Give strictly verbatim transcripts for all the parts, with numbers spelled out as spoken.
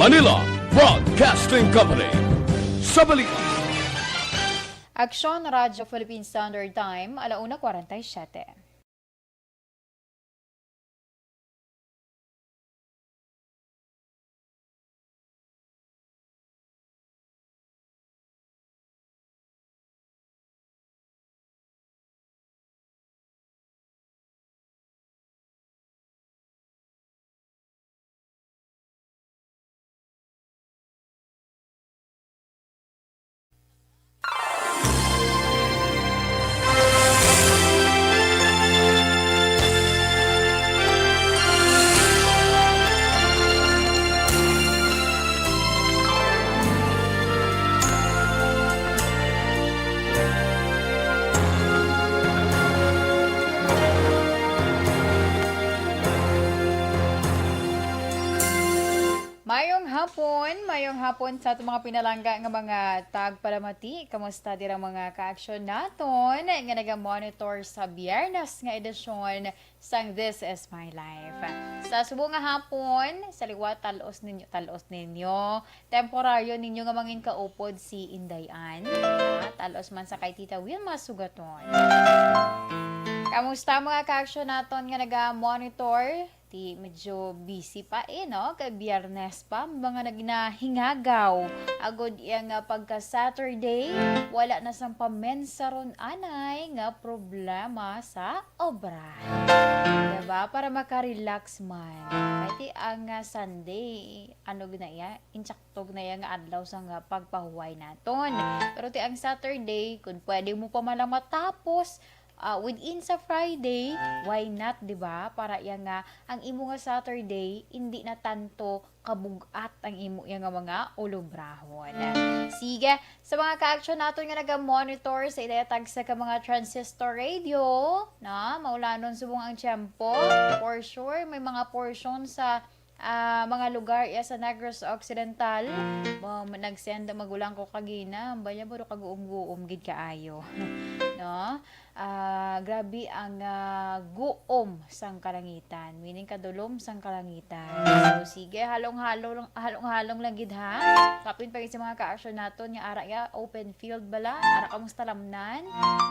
Manila Broadcasting Company. Sa balita. Aksyon Radyo Philippine Standard Time, ala una kwarenta y siyete. Mayong hapon, mayong hapon sa aton mga pinalangga nga mga tagpalamati. Kamusta dira mga kaaksyon naton nga naga-monitor sa Biyernes nga edisyon sang This Is My Life? Sa subong nga hapon, sa liwat, talos ninyo, talos ninyo, temporaryo ninyo nga mangin kaupod si Inday Ann. Ah, talos man sa kay Tita Wilma Sugaton. Kamusta mga kaaksyon naton nga naga-monitor? Ti medyo busy pa eh, no? Kay Biyernes pa, mga nagnahingaw. Agod iya nga pagka-Saturday, wala na sang pamensaron anay nga problema sa obra. Diba? Para makarelax man. Kay ti ang, ah, Sunday, ano na iya, insaktog na iya nga adlaw sa nga pagpahuway naton. Pero ti ang Saturday, kung pwede mo pa man lang matapos, ah, within sa Friday, why not, di ba? Para iya nga ang imo nga Saturday, hindi na tanto kabug-at ang imo iya nga mga ulubrahon. Sige, sa mga ka-action naton nga naga-monitor sa ila tagsa ka mga transistor radio, na maulanon subong ang tiyempo, for sure, may mga portion sa ah, mga lugar iya sa Negros Occidental. Mo, nag-send ang magulang ko kagina. Baya, baro kaguom-guom gid kaayo. No? Ah, grabe ang, ah, guom sang kalangitan. Meaning, kadulom sang kalangitan. So, sige, halong-halong lang, halong-halong lang gid, ha? Kapin pa gid sa mga ka-action naton nga ara ya, open field bala. Ara ka mong talamnan.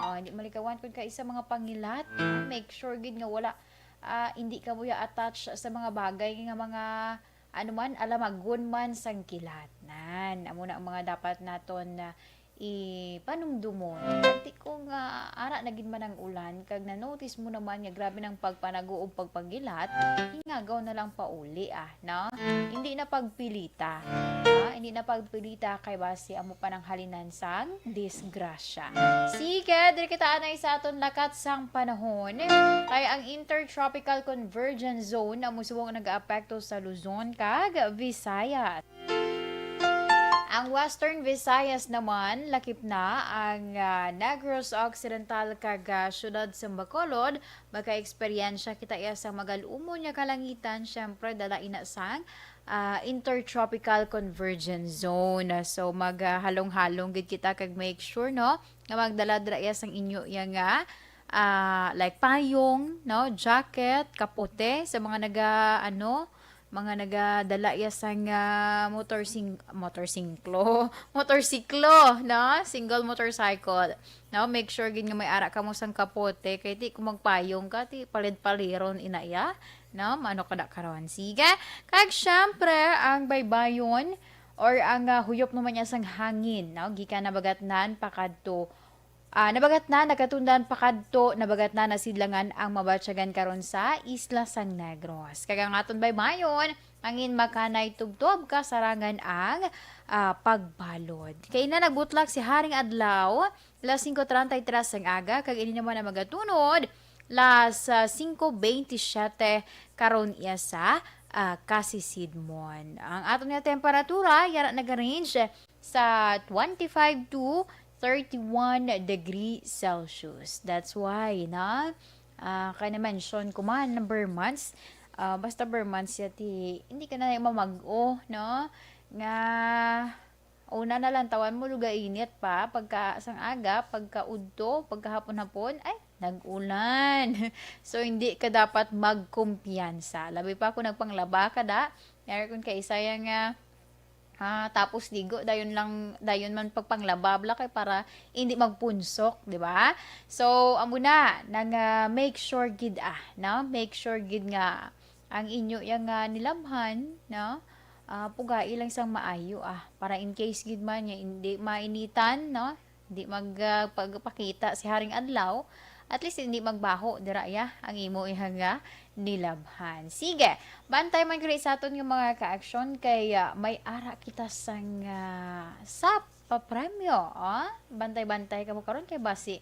Oh, hindi malikawan kung kaisa mga pangilat. Make sure gid nga wala ah, hindi ka mo ya attach sa mga bagay nga mga, ano man, alamagon man sang kilat. Nan, amo na ang mga dapat naton na ipanumdumon. Ti kung, ah, ara na gid man ang ulan, kag na-notice mo naman nga grabe nang pagpanago ug pagpangilat, ingagaw na lang pauli, ah, no? Hindi na pagpilita. Ah, hindi na pagpilita kay basi amo pananghalinan sang disgrasya. Sige, diri kita anay sa aton lakat sang panahon. Kay ang Intertropical Convergence Zone amo subong nagaapekto sa Luzon kag Visayas. Ang Western Visayas naman, lakip na ang, ah, Negros Occidental kag, ah, siyudad sa Bacolod. Makaeksperyensya kita iya sa magal-umon nga kalangitan, syempre, dala ina sang, ah, Intertropical Convergence Zone. So, mag, ah, halong-halong gid kita kag make sure, no, nga magdala dira iya sang inyo iya nga, ah, like payong, no, jacket, kapote sa mga naga, ano, mga nagadala iya sang, ah, motorsing-, motorsingklo, motorsiklo, no, single motorcycle, no, make sure gid nga may ara kamo sang kapote, kay ti kung magpayong ka, ti palid-paliron ina iya, no, maano ka da karon. Sige, kag syempre, ang baybayon or ang, ah, huyop naman niya sang hangin, no, gikan Nabagatnan pakadto, ah, Nabagatnan, Nagkatundan pakadto Nabagatnan, nasidlangan ang mabatyagan karon sa Isla sang Negros. Kag ang aton baybayon, hangin makanay tubtob kasarangan ang, ah, pagbalod. Kay na nagbutlak si Haring Adlaw, las singko treinta y tres sang aga, kag ini naman ang magatunod, las, ah, singko bentisiete karon iya sa, ah, Kasisidmon. Ang aton nga temperatura, yara nag-range sa twenty-five to thirty-one degree Celsius. That's why, na, ah, kay na-mention ko man, number months, ah, basta ber months ya ti, hindi ka na mamag-o, no? Nga, una na lang, tawan mo, lugainit pa, pagka sang aga, pagka udto, pagkahapon-hapon, ay, nag-ulan. So, hindi ka dapat magkumpiyansa. Labi pa kung nagpanglaba ka da, yari kung kaisa ya nga, Ah, tapos ligo, dayon lang, dayon man pagpanglaba, bala, kay para hindi magpunsok, di ba? So, amo na, nang, ah, make sure gid, ah, no? Make sure gid nga ang inyo yang, ah, nilabhan, no? Ah, pugai lang sang maayo, ah, para in case gid man nga hindi mainitan, no? Hindi mag, ah, pagpakita si Haring Adlaw, at least hindi magbaho dira ya ang imo ihang, ah, nilabhan. Sige, bantay man gani sa aton nga mga kaaksyon kay, ah, may ara kita sang, ah, sa papremyo, ah. Bantay-bantay kamo karon kay basi,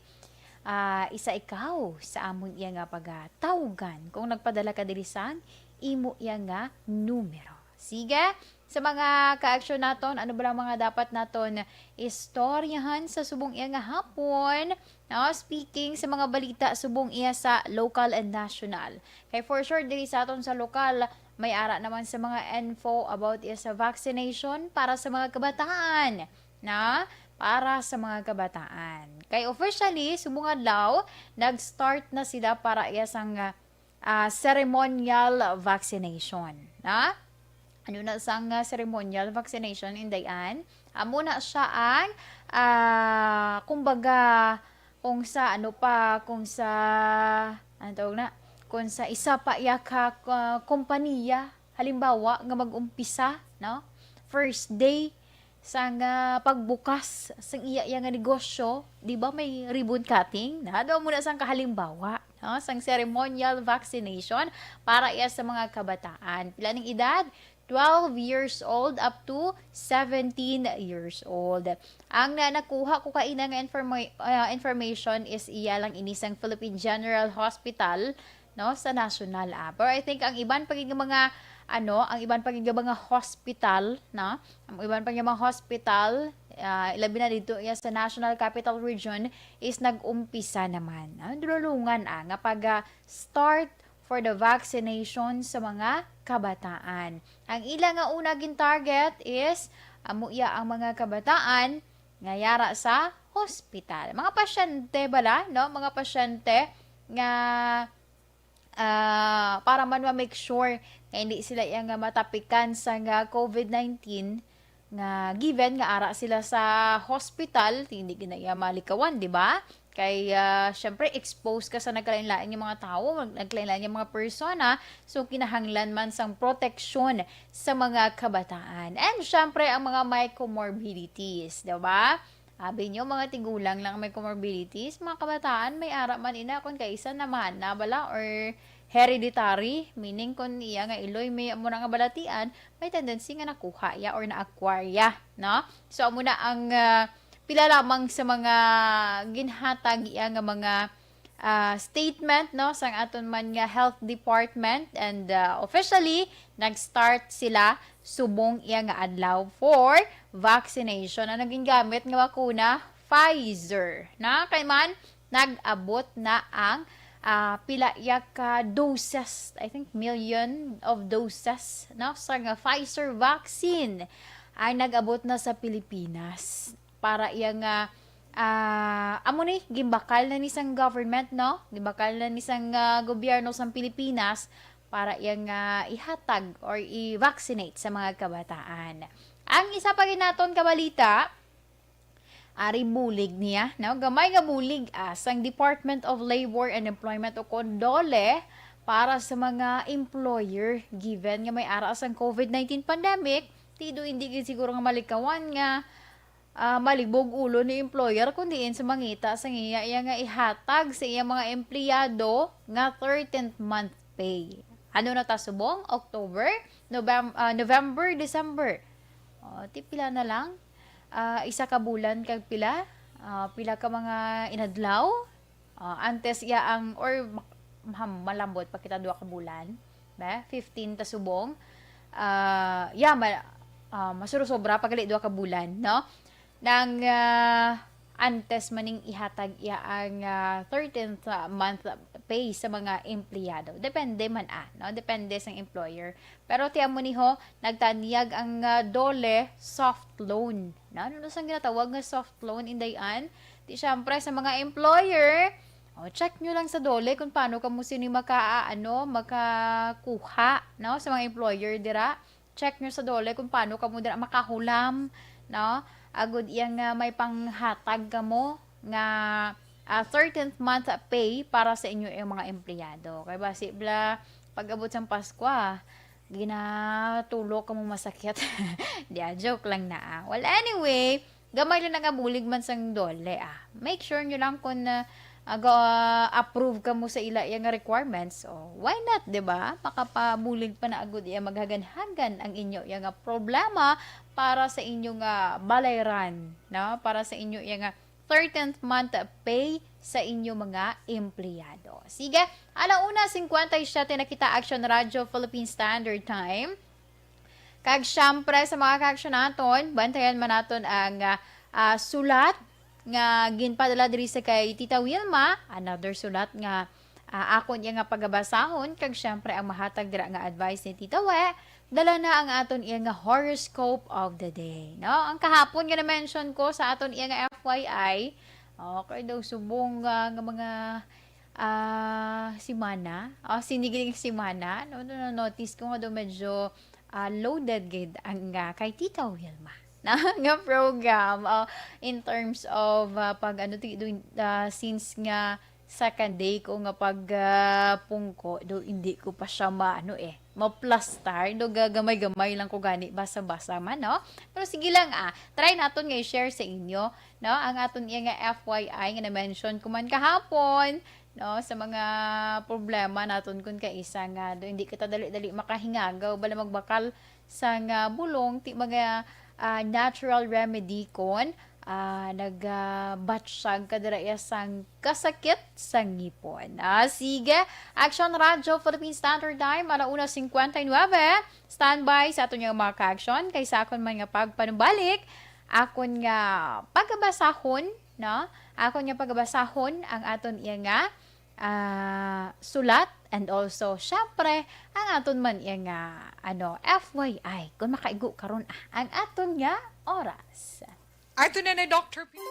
ah, isa ikaw sa amon iya nga pagatawgan kung nagpadala ka diri sang imo iya nga numero. Sige, sa mga kaaksyon naton, ano ba lang mga dapat naton istoryahan sa subong iya nga hapon? No, speaking sa mga balita subong iya sa local and national. Kay for sure, diri sa aton sa lokal, may ara naman sa mga info about iya sa vaccination para sa mga kabataan. Na, para sa mga kabataan. Kay officially, subong adlaw, nag-start na sila para iya sang, ah, ceremonial vaccination. Na? Ano na sang, ah, ceremonial vaccination, Inday Ann? Amo na siya ang, ah, kumbaga, kung sa ano pa, kung sa, ano tawag na? Kung sa isa pa iya ka, ah, kompanya, halimbawa, nga mag-umpisa, no? First day sang, ah, pagbukas sang iya, iya nga negosyo, di ba may ribbon cutting? Na, daw mo na sang kahalimbawa, no? Sang ceremonial vaccination para iya sa mga kabataan. Pila ning edad? Twelve years old up to seventeen years old. Ang na-, nakuha ko kaina nga informa-, ah, information is iya lang ini sang Philippine General Hospital, no, sa national, ah. Pero I think ang iban pa gid nga mga, ano, ang iban pa gid nga mga hospital, no, ang iban pa gid nga mga hospital, ah, labi na dito iya sa National Capital Region is nag-umpisa naman. Ah, dululungan, ah, nga pag, ah, start for the vaccination sa mga kabataan. Ang ila nga una gin target is amo iya ang mga kabataan nga yara sa hospital. Mga pasyente bala, no? Mga pasyente nga, ah, para man ma-make sure nga hindi sila iya nga matapikan sa nga COVID nineteen, nga given nga ara sila sa hospital, hindi gid na iya malikawan, di ba? Kay, ah, syempre, exposed ka sa nagkalain-lain nga mga tawo, nag-, nagkalain-lain nga mga persona. So, kinahanglan man sang proteksyon sa mga kabataan. And syempre, ang mga may comorbidities, di ba? Abi nyo, mga tigulang lang may comorbidities, mga kabataan, may ara man ina kung kaisa naman na bala or hereditary, meaning kung iya nga iloy may amo na nga balatian, may tendency nga nakuha iya or na-acquire iya, no? So, amo na ang, ah, pila lamang sa mga ginhatag iya nga mga, ah, statement, no, sang aton man nga health department, and, ah, officially nag-start sila subong iya nga adlaw for vaccination. Ang gingamit nga bakuna, Pfizer, na kay man nag-abot na ang, ah, pila iya ka doses, I think million of doses, no, sa nga Pfizer vaccine ay nag-abot na sa Pilipinas para iya nga, ah, amo ni, gimbakal na ni sang government, no? Gimbakal na ni sang, ah, gobyerno sang Pilipinas para iya nga ihatag or i-vaccinate sa mga kabataan. Ang isa pa gid naton ka balita, ari bulig niya, no? Gamay nga bulig, ah, sang Department of Labor and Employment o kon DOLE para sa mga employer, given nga may ara sang COVID nineteen pandemic, ti do hindi gid siguro nga malikawan nga, ah, malibog ulo ni employer, kun diin sa mangita sa iya, iya nga ihatag sa iya mga empleyado nga thirteenth month pay. Ano na ta subong? October, Novem-, ah, November, December. O, ti pila na lang? Ah, isa ka bulan kag pila? Ah, pila ka mga inadlaw? Ah, antes iya ang, or mak-, maham-, malambot pa kita duha ka bulan, ba? Fifteen ta subong. Ah, yeah, ma-, ah, masurosobra pa gali duha ka bulan, no? Nang, ah, antes man ning ihatag iya ang, ah, thirteenth month pay sa mga empleyado. Depende man, ah, no? Depende sa employer. Pero ti amo ni ho, nagtanyag ang, ah, DOLE soft loan. Na, ano na sang ginatawag nga soft loan, Inday Ann? Ti syempre sa mga employer, o, check nyo lang sa DOLE kung paano kamo sini maka, ano, makakuha, no, sa mga employer dira. check nyo sa DOLE kung paano kamo dira makahulam, no? Agud iya nga may panghatag kamo nga, ah, thirteenth month pay para sa inyo, yung mga empleyado. Kay basi bala, pag-abot sang Paskwa, ginatulo kamo masakit. Di, ah, joke lang na, ah. Well, anyway, gamay lang na nga bulig man sang DOLE, ah. Make sure nyo lang kung, ah, ah, ga-approve kamo sa ila iya nga requirements. Oh, why not, di ba? Makapabulig pa na agud iya maghaganhagan ang inyo iya nga problema para sa inyo nga balayran, no? Para sa inyo iya nga thirteenth month pay sa inyo mga empleyado. Sige, ala una cincuenta y siete na kita, Action Radio Philippine Standard Time. Kag siyempre, sa mga ka-action naton, bantayan man naton ang, ah, ah, sulat nga ginpadala diri sa kay Tita Wilma, another sulat nga, ah, akon iya nga pagabasahon, kag siyempre ang mahatag dira nga advice ni Tita We, dala na ang aton iya nga horoscope of the day, no? Ang kahapon nga na-mention ko sa aton iya nga F Y I, okay daw, subong, ah, nga mga, ah, simana, o sini gid nga simana, no, no, no, notice ko nga daw medyo, ah, loaded gid ang, ah, kay Tita Wilma na nga program, oh, in terms of, ah, pag ano ti-, do-, ah, since nga second day ko nga pag, ah, pungko, do hindi ko pa siya maano, eh, maplastar, do gagamay-gamay lang ko gani, basa-basa man, no? Pero sige lang, ah, try naton nga i-share sa inyo, no, ang aton iya nga F Y I nga na-mention ko man kahapon, no, sa mga problema naton kun kaisa nga do hindi kita dali-dali makahingagaw bala magbakal sang, ah, bulong, ti mga, ah, natural remedy kon, ah, nagabatsyag ka dira iya sang kasakit sa ngipon. Ah, sige, Action Radio Philippine Standard Time, ala una cincuenta y nueve. Standby sa aton nga mga ka-action, kay sa akon man nga pagpanumbalik, akon nga pagabasahon, no? Akon nga pagabasahon ang aton iya nga, ah, sulat, and also, syempre, ang aton man iya nga, ano, F Y I, kung makaigo karon, ah, ang aton nga oras. Ato na na, Doctor P.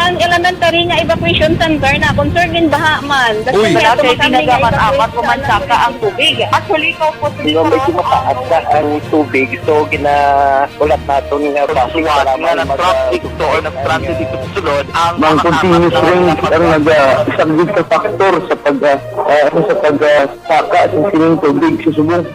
Ang elementary nga evacuation center na concerned in baha man. Uy. Wala kay tinaga man, apat ko man saka ang tubig. Actually, ikaw po, Hindi, medyo mataas na ang tubig. So, gina-, ulat naton nga basi Suwat kailangan nga mag-, nag-traffic to or nag-transit dito sa sulod, ang Mang mga continuous kapatid rain na ang naga-, isa gid sa factor sa pag, ah, ah, ano, sa pag, ah, saka sa sining tubig sa subong.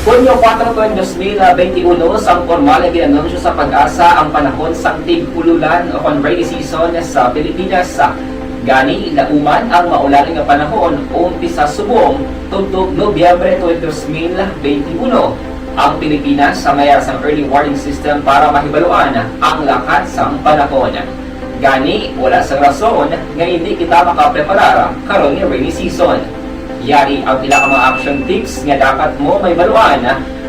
Hunyo kuwatro, dos mil benti uno, sang pormal nga gin-anunsyo sa PAGASA ang panahon sang tig-ululan o kon rainy season sa Pilipinas. Gani, lauman ang maulan nga panahon umpisa subong tubtob Nobyembre twenty, dos mil benti uno. Ang Pilipinas may ara sang early warning system para mahibaluan ang lakat sang panahon. Gani, wala sang rason nga indi kita makapreparar karon nga rainy season. Yari ang pila ka mga action tips nga dapat mo mahibaluan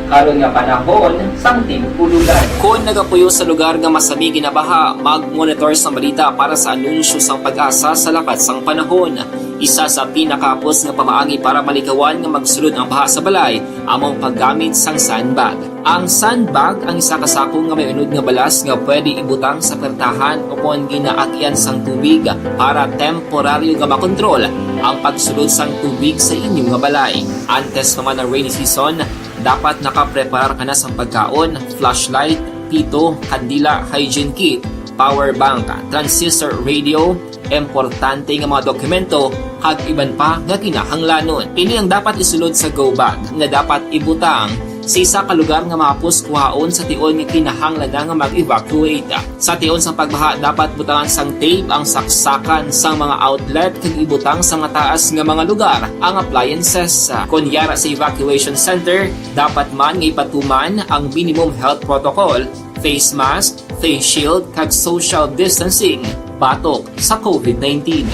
karon nga panahon sang tig-ululan. Kon nagapuyo sa lugar nga masami ginabaha, mag-monitor sang balita para sa anunsyo sang PAGASA sa lakat sang panahon. Isa sa pinakahapos nga pamaagi para malikawan nga magsulod ang baha sa balay amo ang paggamit sang sandbag. Ang sandbag ang isa ka sako nga may unod nga balas nga pwede ibutang sa pertahan o kon ginaagyan sang tubig para temporaryo nga makontrol ang pagsulod sang tubig sa inyo nga balay. Antes pa man ang rainy season, dapat nakapreparar ka na sang pagkaon, flashlight, pito, kandila, hygiene kit, power bank, transistor radio, importante nga mga dokumento, kag iban pa nga kinahanglanon. Ini ang dapat isulod sa go bag nga dapat ibutang sa isa ka lugar nga mahapos kuhaon sa tion nga kinahanglan na nga mag-evacuate. Sa tion sang pagbaha, dapat butangan sang tape ang saksakan sang mga outlet kag ibutang sa mataas nga mga lugar ang appliances. Kon yara sa evacuation center, dapat man nga ipatuman ang minimum health protocol, face mask, face shield, kag social distancing batok sa covid nineteen.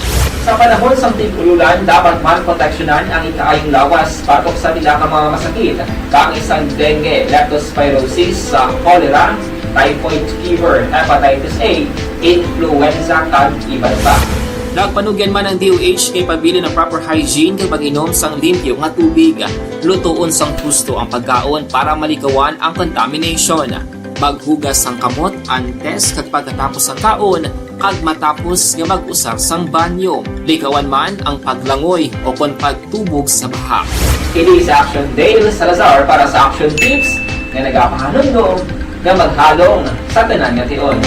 Sa panahon sang tig-ululan, dapat man proteksyonan ang ikaayong lawas batok sa pila ka mga masakit, kaangay sang dengue, leptospirosis, sa cholera, typhoid fever, hepatitis A, influenza, kag iban pa. Nagpanugyan man ang D O H nga ipabilin ang proper hygiene kag pag-inom sang limpyo nga tubig. Lutoon sang husto ang pagkaon para malikawan ang contamination. Maghugas sang kamot antes kag pagkatapos sang kaon, kag matapos nga mag-usar sang banyo. Likawan man ang paglangoy o kon pagtubog sa baha. Kini si Action Dale Salazar para sa Action Tips nga nagapahanumdom nga maghalong sa tanan nga tion.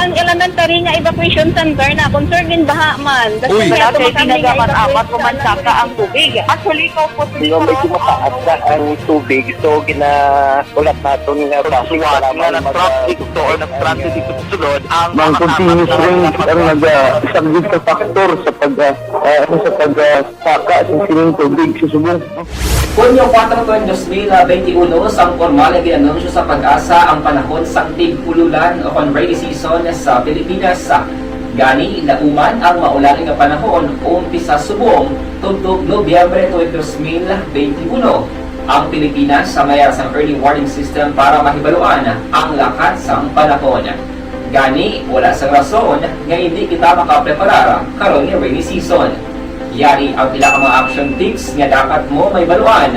Ang elementary nga evacuation center na concerned in baha man. Uy! Wala kay ginagaman-aman, kumansaka ang tubig. Actually, ikaw po, Dino, medyo mataas na ang tubig. So, gina-, ulat naton nga basic Suwat para nga mag- na-traffic to or na-stranded dito sa sulod ang Ang mga continuous kasama rain ang naga-, isang big factor sa pag, ah, ah, ano, sa pag, ah, saka sa sining tubig sa subong. Hunyo kuwatro, dos mil benti uno, sang pormal nga gin-anunsyo sa PAGASA ang panahon sang tig-ululan o kon rainy season sa Pilipinas. Gani, lauman ang maulan nga panahon, umpisa subong tubtob Nobyembre tuig dos mil benti uno. Ang Pilipinas may ara sang early warning system para mahibaluan ang lakat sang panahon. Gani, wala sang rason nga hindi kita makapreparar karon nga rainy season. Yari ang pila ka mga action tips nga dapat mo mahibaluan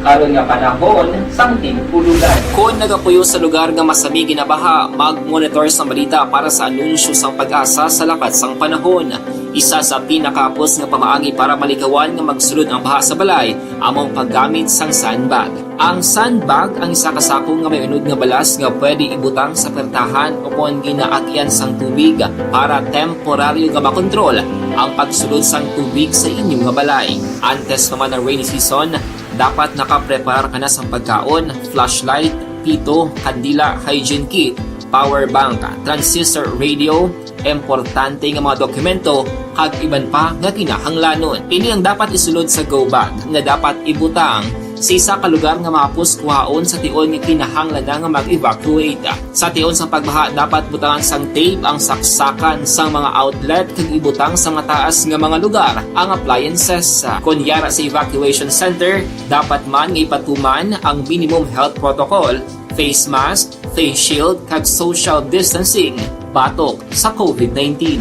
karon nga panahon sang tig-ululan. Kon nagapuyo sa lugar nga masami ginabaha, mag-monitor sang balita para sa anunsyo sang PAGASA sa lakat sang panahon. Isa sa pinakahapos nga pamaagi para malikawan nga magsulod ang baha sa balay amo ang paggamit sang sandbag. Ang sandbag ang isa ka sako nga may unod nga balas nga pwede ibutang sa pertahan o kon ginaagyan sang tubig para temporaryo nga makontrol ang pagsulod sang tubig sa inyo nga balay. Antes pa man ang rainy season, dapat nakapreparar ka na sang pagkaon, flashlight, pito, kandila, hygiene kit, power bank, transistor radio, importante nga mga dokumento, kag iban pa nga kinahanglanon. Ini ang dapat isulod sa go bag nga dapat ibutang sa isa ka lugar nga mahapos kuhaon sa tion nga kinahanglan na nga mag-evacuate. Sa tion sang pagbaha, dapat butangan sang tape ang saksakan sang mga outlet kag ibutang sa mataas nga mga lugar ang appliances. Kon yara sa evacuation center, dapat man nga ipatuman ang minimum health protocol, face mask, face shield, kag social distancing batok sa covid nineteen.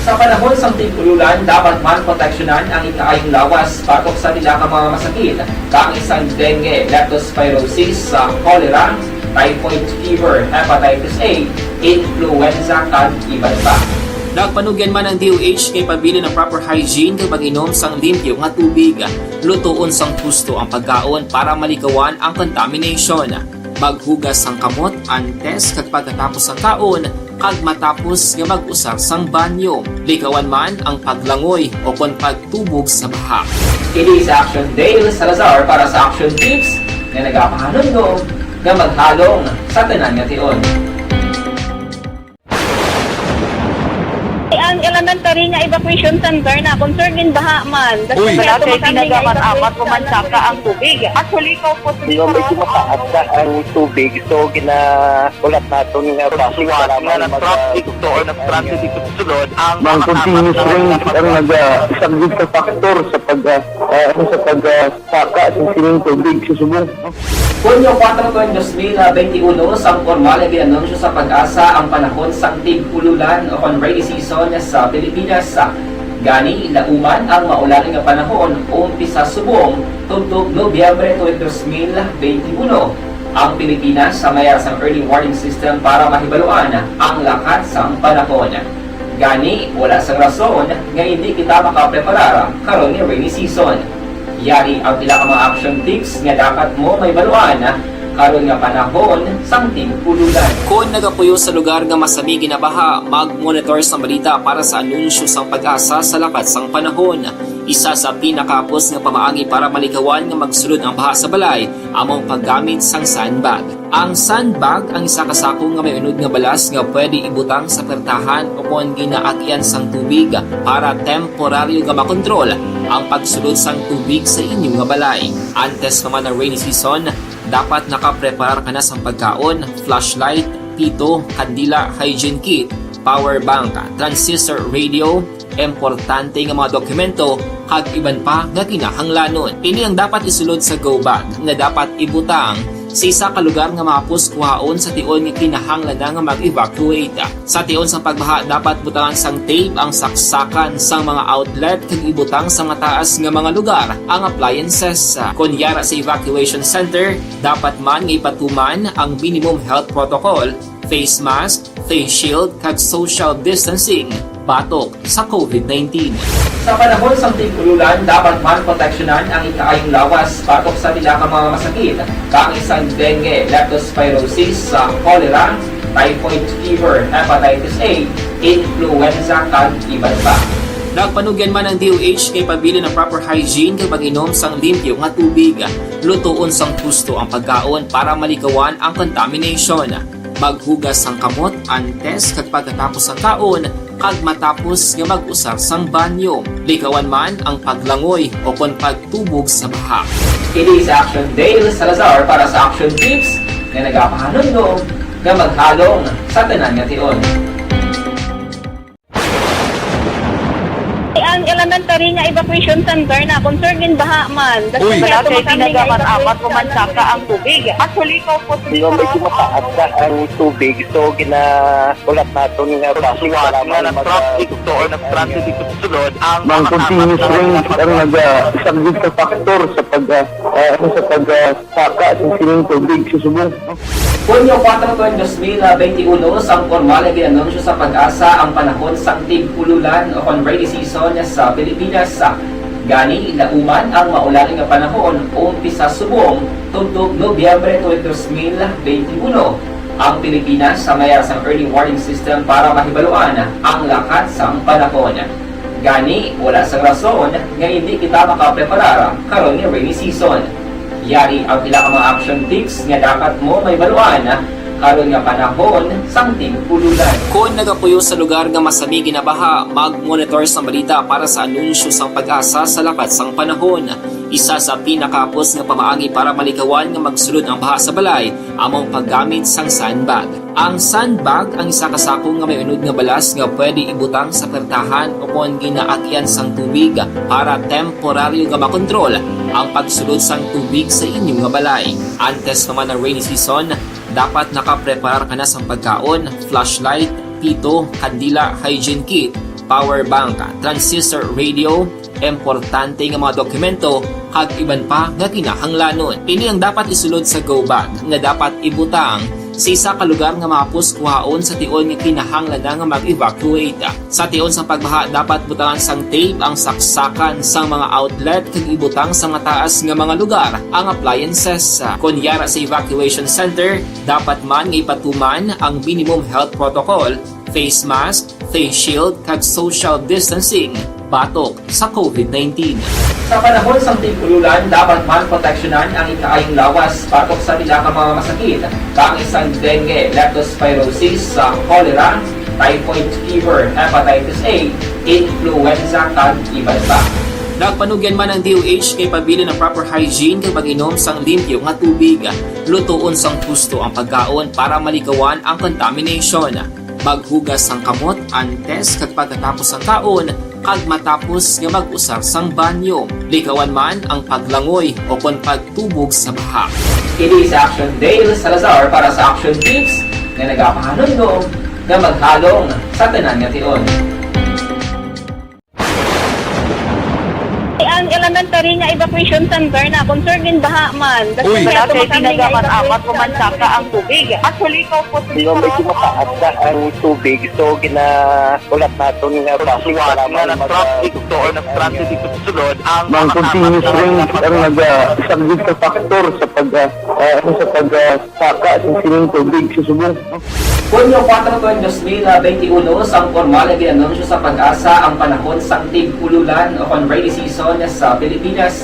Sa panahon sang tig-ululan, dapat man proteksyonan ang ikaayong lawas batok sa pila ka mga masakit, kaangay sang dengue, leptospirosis, sa cholera, typhoid fever, hepatitis A, influenza, kag iban pa. Nagpanugyan man ang D O H nga ipabilin ang proper hygiene kag pag-inom sang limpyo nga tubig. Lutoon sang husto ang pagkaon para malikawan ang contamination. Maghugas sang kamot antes kag pagkatapos sang kaon, kag matapos nga mag-usar sang banyo. Likawan man ang paglangoy o kon pagtubog sa baha. Kini si Action Dale Salazar para sa Action Tips nga nagapahanumdom nga maghalong sa tanan nga tion. Ang elementary nga evacuation center na concerned in baha man. Uy! Wala kay ginagaman-aman, kumansaka ang tubig. Actually, ikaw po, Dino, medyo mataas na ang tubig. So, gina-, ulat naton nga basic para nga mag- na-traffic to or na-stranded dito sa sulod ang mga continuous rain ang naga-, isang big factor sa pag, ah, ah, ano, sa pag, ah, saka sa sining tubig sa subong. Hunyo kuwatro, dos mil benti uno, sang pormal nga gin-anunsyo sa PAGASA ang panahon sang tig-ululan o kon rainy season sa Pilipinas. Gani, lauman ang maulan nga panahon, umpisa subong tubtob Nobyembre tuig dos mil benti uno. Ang Pilipinas may ara sang early warning system para mahibaluan ang lakat sang panahon. Gani, wala sang rason nga hindi kita makapreparar karon nga rainy season. Yari ang pila ka mga action tips nga dapat mo mahibaluan karon nga panahon sang tig-ululan. Kon nagapuyo sa lugar nga masami ginabaha, mag-monitor sang balita para sa anunsyo sang PAGASA sa lakat sang panahon. Isa sa pinakahapos nga pamaagi para malikawan nga magsulod ang baha sa balay amo ang paggamit sang sandbag. Ang sandbag ang isa ka sako nga may unod nga balas nga pwede ibutang sa pertahan o kon ginaagyan sang tubig para temporaryo nga makontrol ang pagsulod sang tubig sa inyo nga balay. Antes pa man ang rainy season, dapat nakapreparar ka na sang pagkaon, flashlight, pito, kandila, hygiene kit, power bank, transistor radio, importante nga mga dokumento, kag iban pa nga kinahanglanon. Ini ang dapat isulod sa go bag nga dapat ibutang sa isa ka lugar nga mahapos kuhaon sa tion nga kinahanglan na nga mag-evacuate. Sa tion sang pagbaha, dapat butangan sang tape ang saksakan sang mga outlet kag ibutang sa mataas nga mga lugar ang appliances. Kon yara sa evacuation center, dapat man nga ipatuman ang minimum health protocol, face mask, face shield, kag social distancing batok sa covid nineteen. Sa panahon sang tig-ululan, dapat man proteksyonan ang ikaayong lawas batok sa pila ka mga masakit, kaangay sang dengue, leptospirosis, sa cholera, typhoid fever, hepatitis A, influenza, kag iban pa. Nagpanugyan man ang D O H nga ipabilin ang proper hygiene kag pag-inom sang limpyo nga tubig. Lutoon sang husto ang pagkaon para malikawan ang contamination. Maghugas sang kamot antes kag pagkatapos sang kaon, kag matapos nga mag-usar sang banyo. Likawan man ang paglangoy o kon pagtubog sa baha. Kini si Action Dale Salazar para sa Action Tips nga nagapahanumdom nga maghalong sa tanan nga tion. Ang elementary nga evacuation center na concern gin baha man. Uy. Wala kay tinaga man apat o man saka ang tubig. Actually, ko po. Di ba, medyo mataas na ang tubig, so ginaulat naton nga basi suwat nga nag-traffic to or nag-transit dito sa sulod ang mga continuous rain ang nagasaglit sa factor sa pag, ah, ah, ano, sa pag, ah, saka sa sining tubig sa subong. Hunyo kuwatro, dos mil benti uno, sang pormal nga gin-anunsyo sa PAGASA ang panahon sang tig-ululan o kon rainy season sa Pilipinas. Gani, nauman ang maulan nga panahon umpisa subong tubtob Nobyembre twenty, dos mil benti uno. Ang Pilipinas may ara sang early warning system para mahibaluan ang lakat sang panahon. Gani, wala sang rason nga indi kita makapreparar karon nga rainy season. Yari ang pila ka mga action tips nga dapat mo mahibaluan karon nga panahon sang tig-ululan. Kon nagapuyo sa lugar nga masami ginabaha, mag-monitor sang balita para sa anunsyo sang PAGASA sa lakat sang panahon. Isa sa pinakahapos nga pamaagi para malikawan nga magsulod ang baha sa balay amo ang paggamit sang sandbag. Ang sandbag ang isa ka sako nga may unod nga balas nga pwede ibutang sa pertahan o kon ginaagyan sang tubig para temporaryo nga makontrol ang pagsulod sang tubig sa inyo nga balay. Antes pa man ang rainy season, dapat nakapreparar ka na sang pagkaon, flashlight, pito, kandila, hygiene kit, power bank, transistor radio, importante nga mga dokumento, kag iban pa nga kinahanglanon. Ini ang dapat isulod sa go bag nga dapat ibutang sa isa ka lugar nga mahapos kuhaon sa tion nga kinahanglan na nga mag-evacuate. Sa tion sang pagbaha, dapat butangan sang tape ang saksakan sang mga outlet kag ibutang sa mataas nga mga lugar ang appliances. Kon yara sa evacuation center, dapat man nga ipatuman ang minimum health protocol, face mask, face shield, kag social distancing batok sa covid nineteen. Sa panahon sang tig-ululan, dapat man proteksyonan ang ikaayong lawas batok sa pila ka mga masakit, kaangay sang dengue, leptospirosis, sa cholera, typhoid fever, hepatitis A, influenza, kag iban pa. Nagpanugyan man ang D O H nga ipabilin ang proper hygiene kag pag-inom sang limpyo nga tubig. Lutoon sang husto ang pagkaon para malikawan ang contamination. Maghugas sang kamot antes kag pagkatapos sang kaon, kag matapos nga mag-usar sang banyo. Likawan man ang paglangoy o kon pagtubog sa baha. Kini si Action Dale Salazar para sa Action Tips nga nagapahanumdom nga maghalong sa tanan nga tion. Ang elementary nga evacuation center na concern din baha man. Basta Uy. Kaya Wala kay tumakang nga tinaga man apat evacuation o man saka ang tubig. Actually, ikaw po sa Di ba, medyo mataas na ang tubig, so ginaulat naton nga traffic Suwat para nga man nag-traffic mag- to or nag-traffic dito sa sulod, ang Ang mga continuous tapat na rain ang mga nag-, ah, isang good factor sa pag, ah, ah, ano, sa pag, ah, saka sa sining tubig sa Subong. Hunyo kuwatro, tuig dos mil benti uno, sang pormal nga gin-anunsyo sa PAGASA ang panahon sang tig-ululan o kon rainy season sa Pilipinas.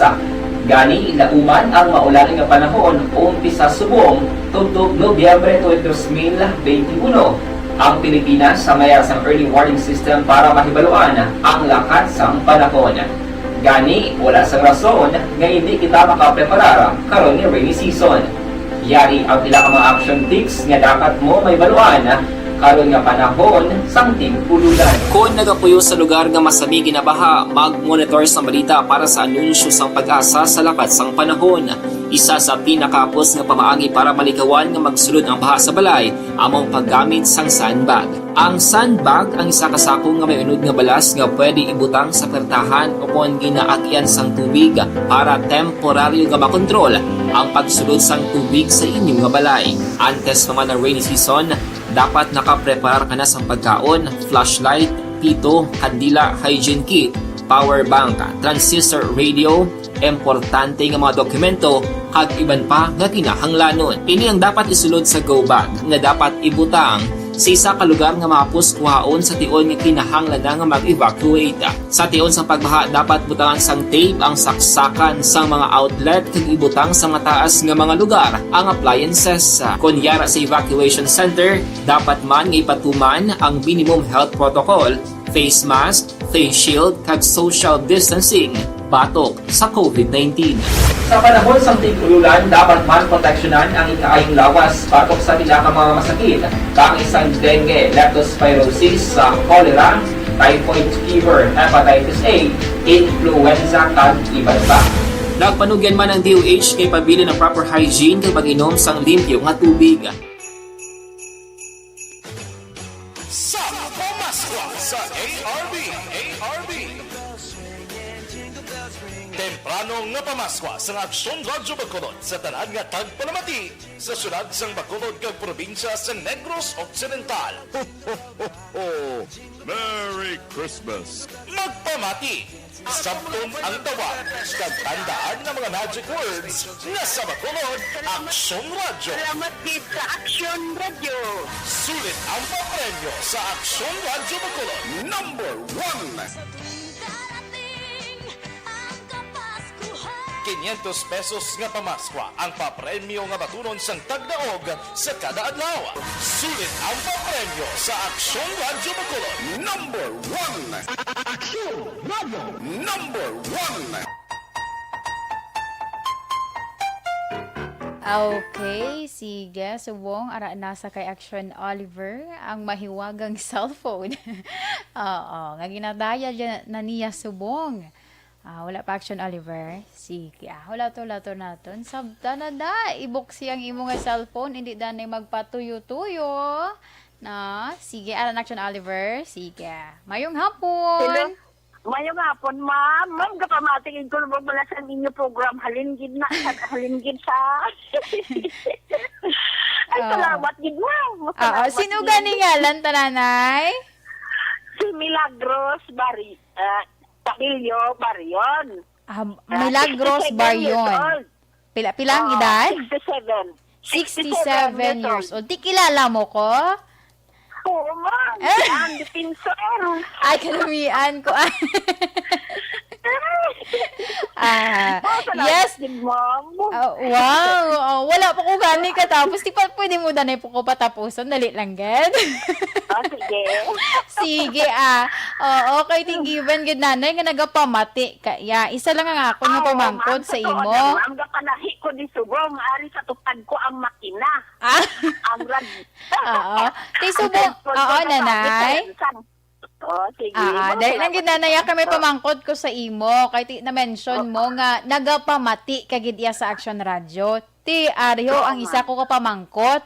Gani, lauman ang maulan nga panahon, umpisa subong tubtob Nobyembre tuig dos mil benti uno. Ang Pilipinas may ara sang early warning system para mahibaluan ang lakat sang panahon. Gani, wala sang rason nga hindi kita makapreparar karon nga rainy season. Yari ang pila ka mga action tips nga dapat mo mahibaluan karon nga panahon sang tig-ululan. Kon nagapuyo sa lugar nga masami ginabaha, mag-monitor sa balita para sa anunsyo sang PAGASA sa lakat sang panahon. Isa sa pinakahapos nga pamaagi para malikawan nga magsulod ang baha sa balay amo ang paggamit sang sandbag. Ang sandbag ang isa ka sako nga may unod nga balas nga pwede ibutang sa pertahan o kon ginaagyan sang tubig para temporaryo nga makontrol ang pagsulod sang tubig sa inyo nga balay. Antes pa man ang rainy season, dapat nakapreparar ka na sang pagkaon, flashlight, pito, kandila, hygiene kit, power bank, transistor radio, importante nga mga dokumento, kag iban pa nga kinahanglanon. Ini ang dapat isulod sa go bag nga dapat ibutang sa isa ka lugar nga mahapos kuhaon sa tion nga kinahanglan na nga mag-evacuate. Sa tion sang pagbaha, dapat butangan sang tape ang saksakan sang mga outlet kag ibutang sa mataas nga mga lugar ang appliances. Kon yara sa evacuation center, dapat man nga ipatuman ang minimum health protocol, face mask, face shield, kag social distancing batok sa covid nineteen. Sa panahon sang tig-ululan, dapat man proteksyonan ang ikaayong lawas batok sa pila ka mga masakit, kaangay sang dengue, leptospirosis, sa cholera, typhoid fever, hepatitis A, influenza, kag iban pa. Nagpanugyan man ang D O H nga ipabilin ang proper hygiene kag pag-inom sang limpyo nga tubig. Sa Pamaskwa sa A R B, A R B. Temprano nga pamaskwa sa Aksyon Radyo Bacolod sa tanan nga tagpalamati sa syudad sang Bacolod kag probinsya sa Negros Occidental. Ho, ho, ho, ho! Merry Christmas! Magpamati! Sabton ang tawag, kag tandaan nga mga magic words nga sa Bacolod, Aksyon Radyo. Salamat gid sa Aksyon Radyo. Sulit ang papremyo sa Aksyon Radyo Bacolod. Number one. Sa tuwing darating ang Kapaskuhan. Quinientos pesos nga pamaskwa ang papremyo nga batunon sang tagdaog sa kada adlaw. Sulit ang papremyo sa Aksyon Radyo Bacolod. Number one. Aksyon Radyo. Number one. Okay, sige, subong, ara na sa kay Action Oliver, ang mahiwagang cellphone. Oo, nga ginadayal ya-, na niya subong. Ah, wala pa, Action Oliver. Sige, ah, hulato-hulato naton. Sabta na da, ibuksi ang imo nga cellphone, hindi da na magpatuyo-tuyo. Na, sige, aran, Action Oliver. Sige. Mayong hapon. Hello. Mayong hapon, ma'am. Ma'am, gapamati gid ko, wala sa inyo program. Halin gid na, halin gid sa Ay, Ah. Salamat gid, ma'am. Oo, salamat sino gid. Gani ngalan ta, nanay? Si Milagros Bari-, ah, Cabilio Barion. Ah, ah, Milagros sixty-seven years Barion. Old. Pila, pila ang Ah, edad? Sixty-seven. Sixty-seven years old. Di kilala mo ko? Oo, ma'am. Eh? Ang defensor. Ay, kanamian ko. Ah. Ah, oh, salamat yes. Din, ma'am. Oh, wow. Oh, wala pa ko gani katapos. Di pa pwede mo danay po ko patapuson. Dali lang, gid. Ah, sige. Sige, ah. Oh, okay, thank you, Van, gid, nanay, nga nagapamati ka. Ya, isa lang ang ako nga Oo, pamangkot ma'am, sa totoo imo. Na, ma'am, gapanahi ko ni subong, ari sa tupad ko ang makina. Ah. Ang rad-, Oo. Ti subong, ang oo, cellphone ko, nanay. Sa, oh, sige. Ah, ah, ma'am, dahil lang salamat gid, nanay, po. Kay may pamangkot ko sa imo, kay ti, na-mention Oo. mo nga nagapamati ka gid iya sa Action Radio. Ti, ari ho, Oo, ang isa ma'am. Ko ka pamangkot.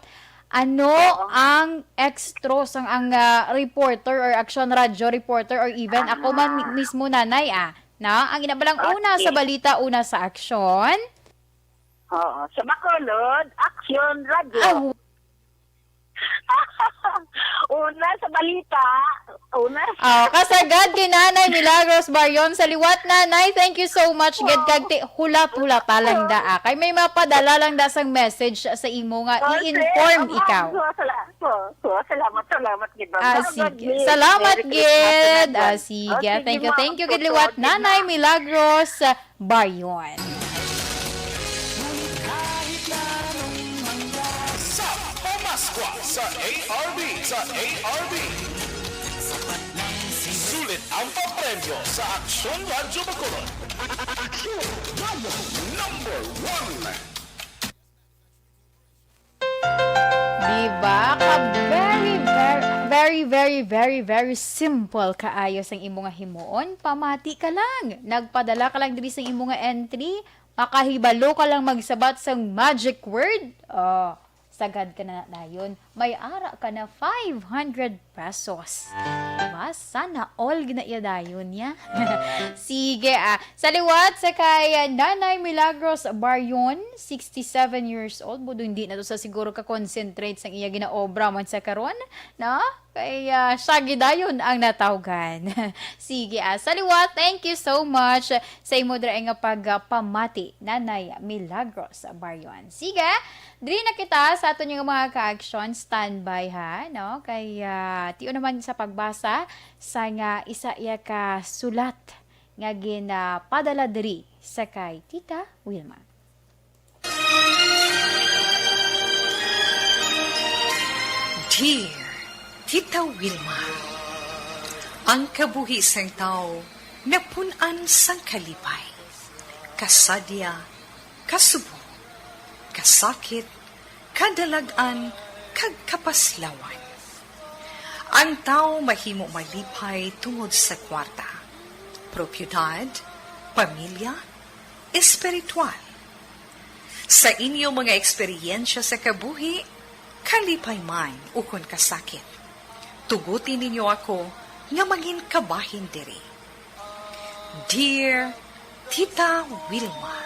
Ano Oo. ang extra sang ang, ah, reporter or Action Radio reporter or even ako man Ano? mi-, mismo, nanay, ah? Na, ang ina ba lang una sa Okay. balita, una sa aksyon? Oo. Sa Bacolod, Aksyon Radyo. Ah, Una sa balita, una sa Oh, kasagad kay Nanay Milagros Barion. Sa liwat, Nanay, thank you so much. Gid kag ti-, hulat-hulat lang da, ah. Kay may mapadala lang da sang message sa imo nga Oh, i-inform sir. ikaw. Oh, sala-, oh, oh, salamat, salamat gid, ma'am. Ah, Salamat, sige. Miss. Salamat Merry Christmas gid. in Ah, advance. sige. Oh, sige, Thank you, ma'am. thank you gid Totoo liwat, gid, Nanay ma'am. Milagros Barion. Sa Pamaskwa sa A R B, sa A R B. Sulit ang papremyo sa Aksyon Radyo Bacolod. Aksyon Radyo number one. Diba? Ka very, very, very, very, very simple kaayo sang imo nga himuon. Pamati ka lang. Nagpadala ka lang diri sang imo nga entry. Makahibalo ka lang magsabat sang magic word. Oh, sagad ka na dayon. May ara ka na five hundred pesos. Diba? Sana all gina iya dayon niya. Sige, ah. Sa liwat sa kay, ah, Nanay Milagros Barion, sixty-seven years old. Budo hindi na to sa siguro ka-concentrate sang iya ginaobra man sa karon, no? Kay, ah, siya gidayon ang natawgan. Sige, ah, sa liwat, thank you so much sa imo diri nga pagpamati, Nanay Milagros Barion. Sige, diri na kita sa aton nga mga ka-action. Standby, ha, no? Kay, ah, tion naman sa pagbasa sa nga isa iya ka sulat nga ginapadala diri sa kay Tita Wilma. Dear Tita Wilma, ang kabuhi sang tawo napun-an sang kalipay, kasadya, kasubo, kasakit, kadalag-an, kag kapaslawan. Ang tawo mahimo malipay tungod sa kwarta, propiedad, pamilya, espiritual. Sa inyo mga eksperyensya sa kabuhi, kalipay man ukon kasakit, tuguti ninyo ako nga mangin kabahin diri. Dear Tita Wilma.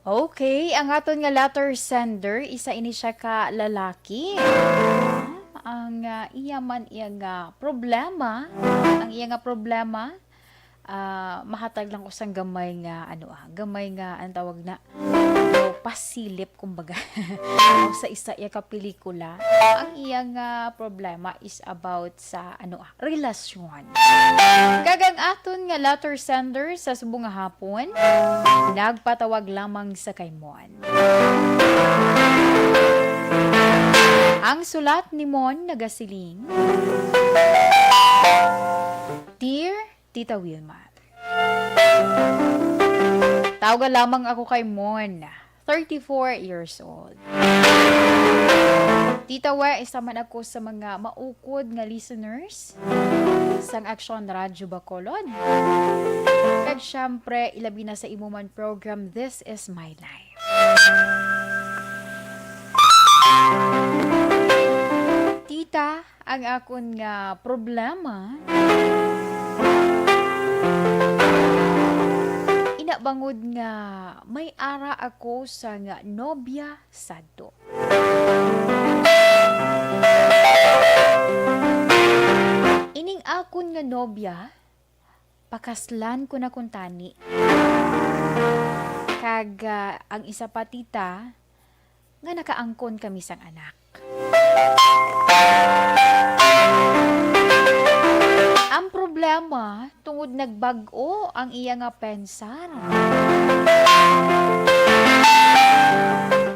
Okay, ang aton nga letter sender, isa ini siya ka lalaki. Ang, ah, iya man, iya nga problema, ang iya nga problema, ah, mahatag lang ko sang gamay nga, ano, ah, gamay nga, ang tawag na, ano, pasilip, kumbaga. O sa isa iya ka pelikula, ang iya nga problema is about sa, ano, ah, relasyon. Kag ang aton nga letter sender sa subong nga hapon, nagpatawag lamang sa kay Mon. Ang sulat ni Mon nagasiling, Dear Tita Wilma, tawga lamang ako kay Mon, thirty-four years old. Tita We, isa man ako sa mga maukod nga listeners sang Aksyon Radyo Bacolod. Kag syempre, ilabi na sa imo man program, This Is My Life. Tita, ang akon nga problema, ina bangod nga may ara ako sa nga nobya sadto. Ining akon nga nobya, pakaslan ko na kuntani. Kag, ah, ang isa pa, tita, nga nakaangkon kami sang anak. Ang problema, tungod nagbag-o ang iya nga pensar.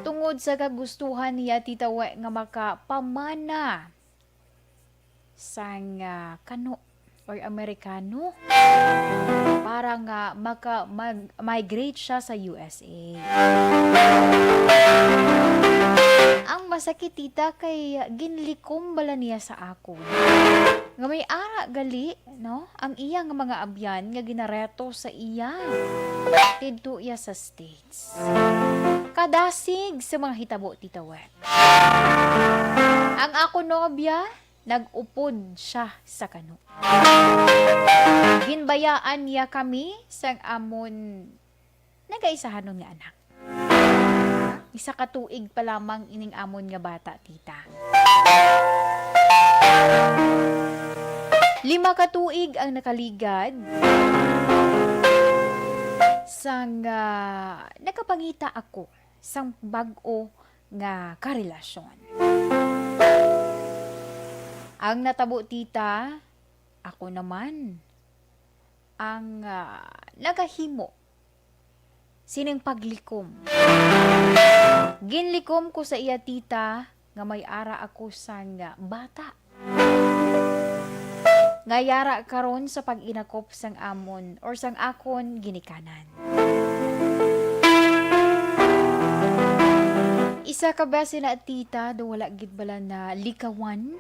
Tungod sa kagustuhan niya, Tita We, nga makapamana sang, ah, kano or Amerikano para nga maka-, mag-, migrate siya sa U S A. Ang masakit, tita, kay ginlikom bala niya sa akon nga may ara gali no, ang iya nga mga abyan nga ginareto sa iya didto iya sa States. Kadasig sa mga hitabo, Tita We. Ang akon nobya, nag-upod siya sa kano. Ginbayaan niya kami sang amon nagaisahanon nga anak. Isa ka tuig pa lamang ining amon nga bata, tita. Lima ka tuig ang nakaligad sang, ah, nakapangita ako sang bag-o nga karelasyon. Ang natabo, tita, ako naman ang, ah, nagahimo sining paglikom. Ginlikom ko sa iya, tita, nga may ara ako sang, ah, bata nga yara karon sa pag-inakop sang amon or sang akon ginikanan. Isa ka beses na, tita, do wala gid bala na likawan.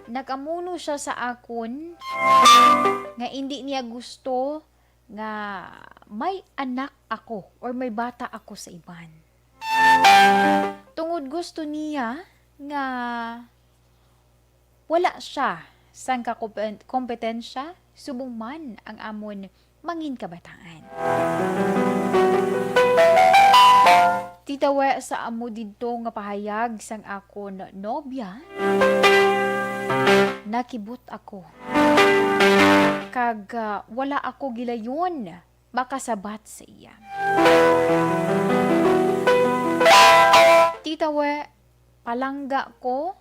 Nag-amuno siya sa akon nga indi niya gusto nga may anak ako or may bata ako sa iban. Tungod gusto niya nga wala siya sang kakompen-, kompetensya subong man ang amon mangin kabataan. Tita We, sa amo didto nga pahayag sang akon nobya, nakibot ako. Kag, ah, wala ako gilayon makasabat sa iya. Tita We, palangga ko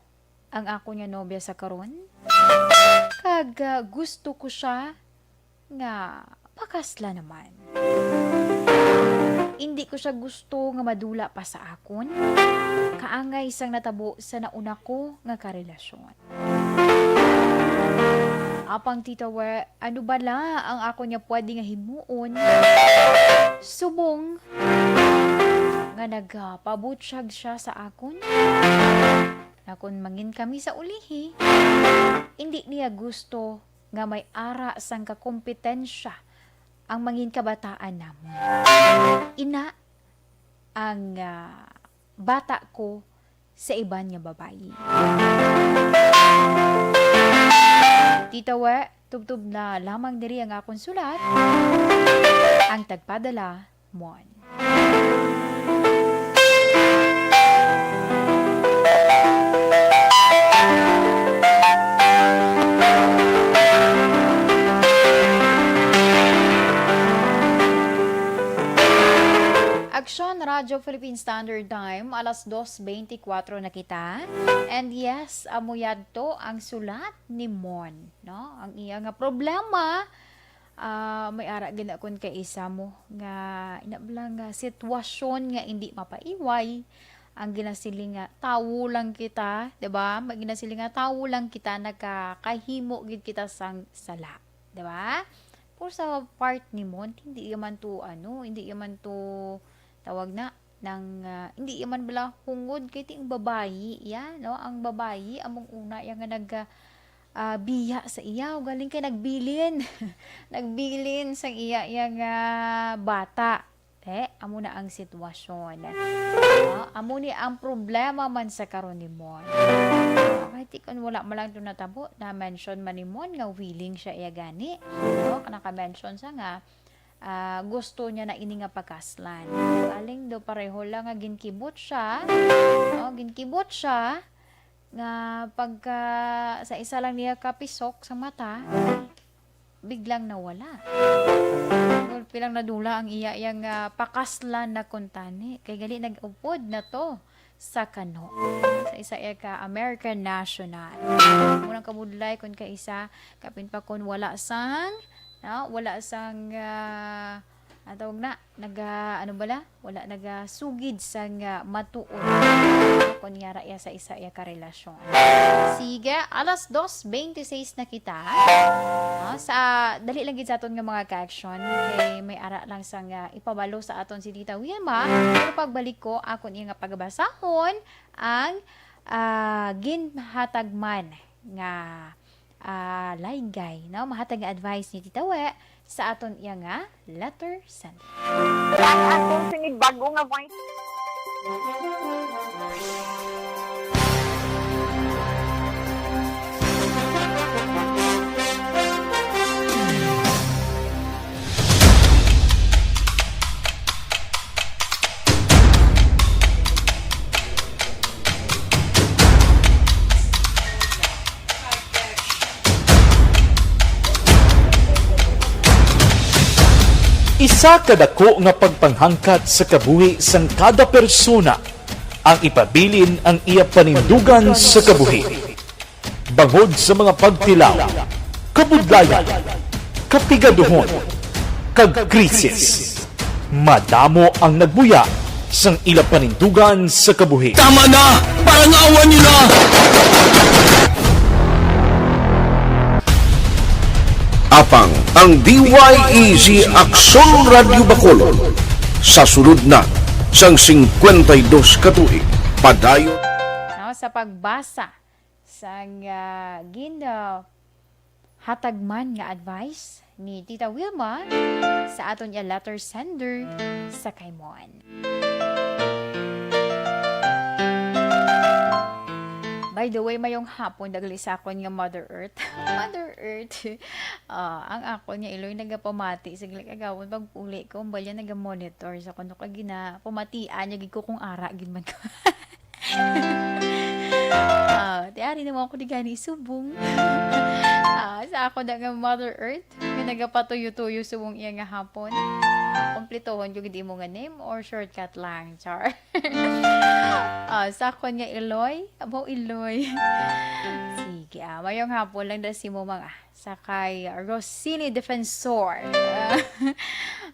ang akon nga nobya sa karon, kag, ah, gusto ko siya nga pakasla naman. Indi ko siya gusto nga madula pa sa akon, kaangay sang natabo sa nauna ko nga karelasyon. Apang, Tita We, ano bala ang akon nga pwede nga himuon subong nga nagapabutyag siya sa akon? Nga kon mangin kami sa ulihi, indi niya gusto nga may ara sang kakompetensya ang mangin kabataan namon. Ina ang, ah, bata ko sa iban nga babayi. Tita We, tubtob na lamang diri ang akon sulat. Ang tagpadala, Mon. Aksyon, Radyo Philippine Standard Time, alas dos beintikwatro na kita. And yes, amo yadto ang sulat ni Mon, no? Ang iya nga problema, ah, may ara gid na kon kaisa mo nga ina bala nga sitwasyon nga indi mapaiway. Ang ginasiling nga tawo lang kita, di ba? May ginasiling nga tawo lang kita, nagakahimo gid kita sang sala, di ba? Pero sa part ni Mon, hindi man to, ano, hindi man to tawag na, nang, ah, hindi man bala hungod kay ting babayi iya, no? Ang babayi among una iya nga nag, ah, ah, biya sa iya, ugaling kay nagbilin. Nagbilin sang iya, iya nga bata. Eh, amo na ang sitwasyon. No? Amo ni ang problema man sa karon ni Mon. Kay ti kon wala man lang to natabo, na-mention man ni Mon nga willing siya iya gani. No? Naka-mention sa nga, ah, gusto niya na ini nga pakaslan. Galing do pareho lang nga ginkibot siya, no? Ginkibot siya nga pagka sa isa lang niya kapisok sa mata, biglang nawala. Gulpi lang nadula ang iya, iya nga pakaslan na kuntani. Kay gali nag-upod na to sa kano. Sa isa iya ka American national. Murang kabudlay kung kaisa, kapin pa kung wala sang, no? Wala sang, ah, ang tawag na, naga, ano bala? Wala nagasugid sang, ah, matuod. Kunyara iya sa isa iya ka relasyon. Sige, alas dos beintiseis na kita. Ah, sa, dali lang gid sa aton nga mga ka-action. Kay may ara lang sang, ah, ipabalo sa aton si Tita Wilma. Pero pagbalik ko, akon iya nga pagabasahon ang, ah, ginhatag man nga ah, laygay, no? Mahatag nga advice ni Tita We sa aton iya nga letter sender. Ang akong sini bago nga voice. Isa ka dako nga pagpanghangkat sa kabuhi sang kada persona ang ipabilin ang iya panindugan sa kabuhi. Bangod sa mga pagtilaw, kabudlayan, kapigaduhon, kag krisis, madamo ang nagbuya sang ila panindugan sa kabuhi. Tama na! Parang awa nila! Apang ang D Y E G Aksyon Radyo Bacolod sa sulod na sang singkwenta y dos ka tuig padayon. No, sa pagbasa sang ah, gin ah, hatag man nga advice ni Tita Wilma sa aton nga letter sender sa Kaimon. By the way, mayong hapon dagli sa akon nga Mother Earth. Mother Earth. Ah, ang akon nga iloy nagapamati sa gilig agawon pag uli ko, balya naga-monitor sa kuno ka gina pamatian niya gid ko kung ara gid man ko. Ah, ti ari naman ako di gani subong. Ah, sa ako na nga Mother Earth, nga nagapatuyo-tuyo subong iya nga hapon. Kumpletohon ko gid imo nga name or shortcut lang, char. Ah, sa ako nga Iloy, abo Iloy. Sige, ah, mayong hapon lang da si mo mga sa kay Rossini Defensor.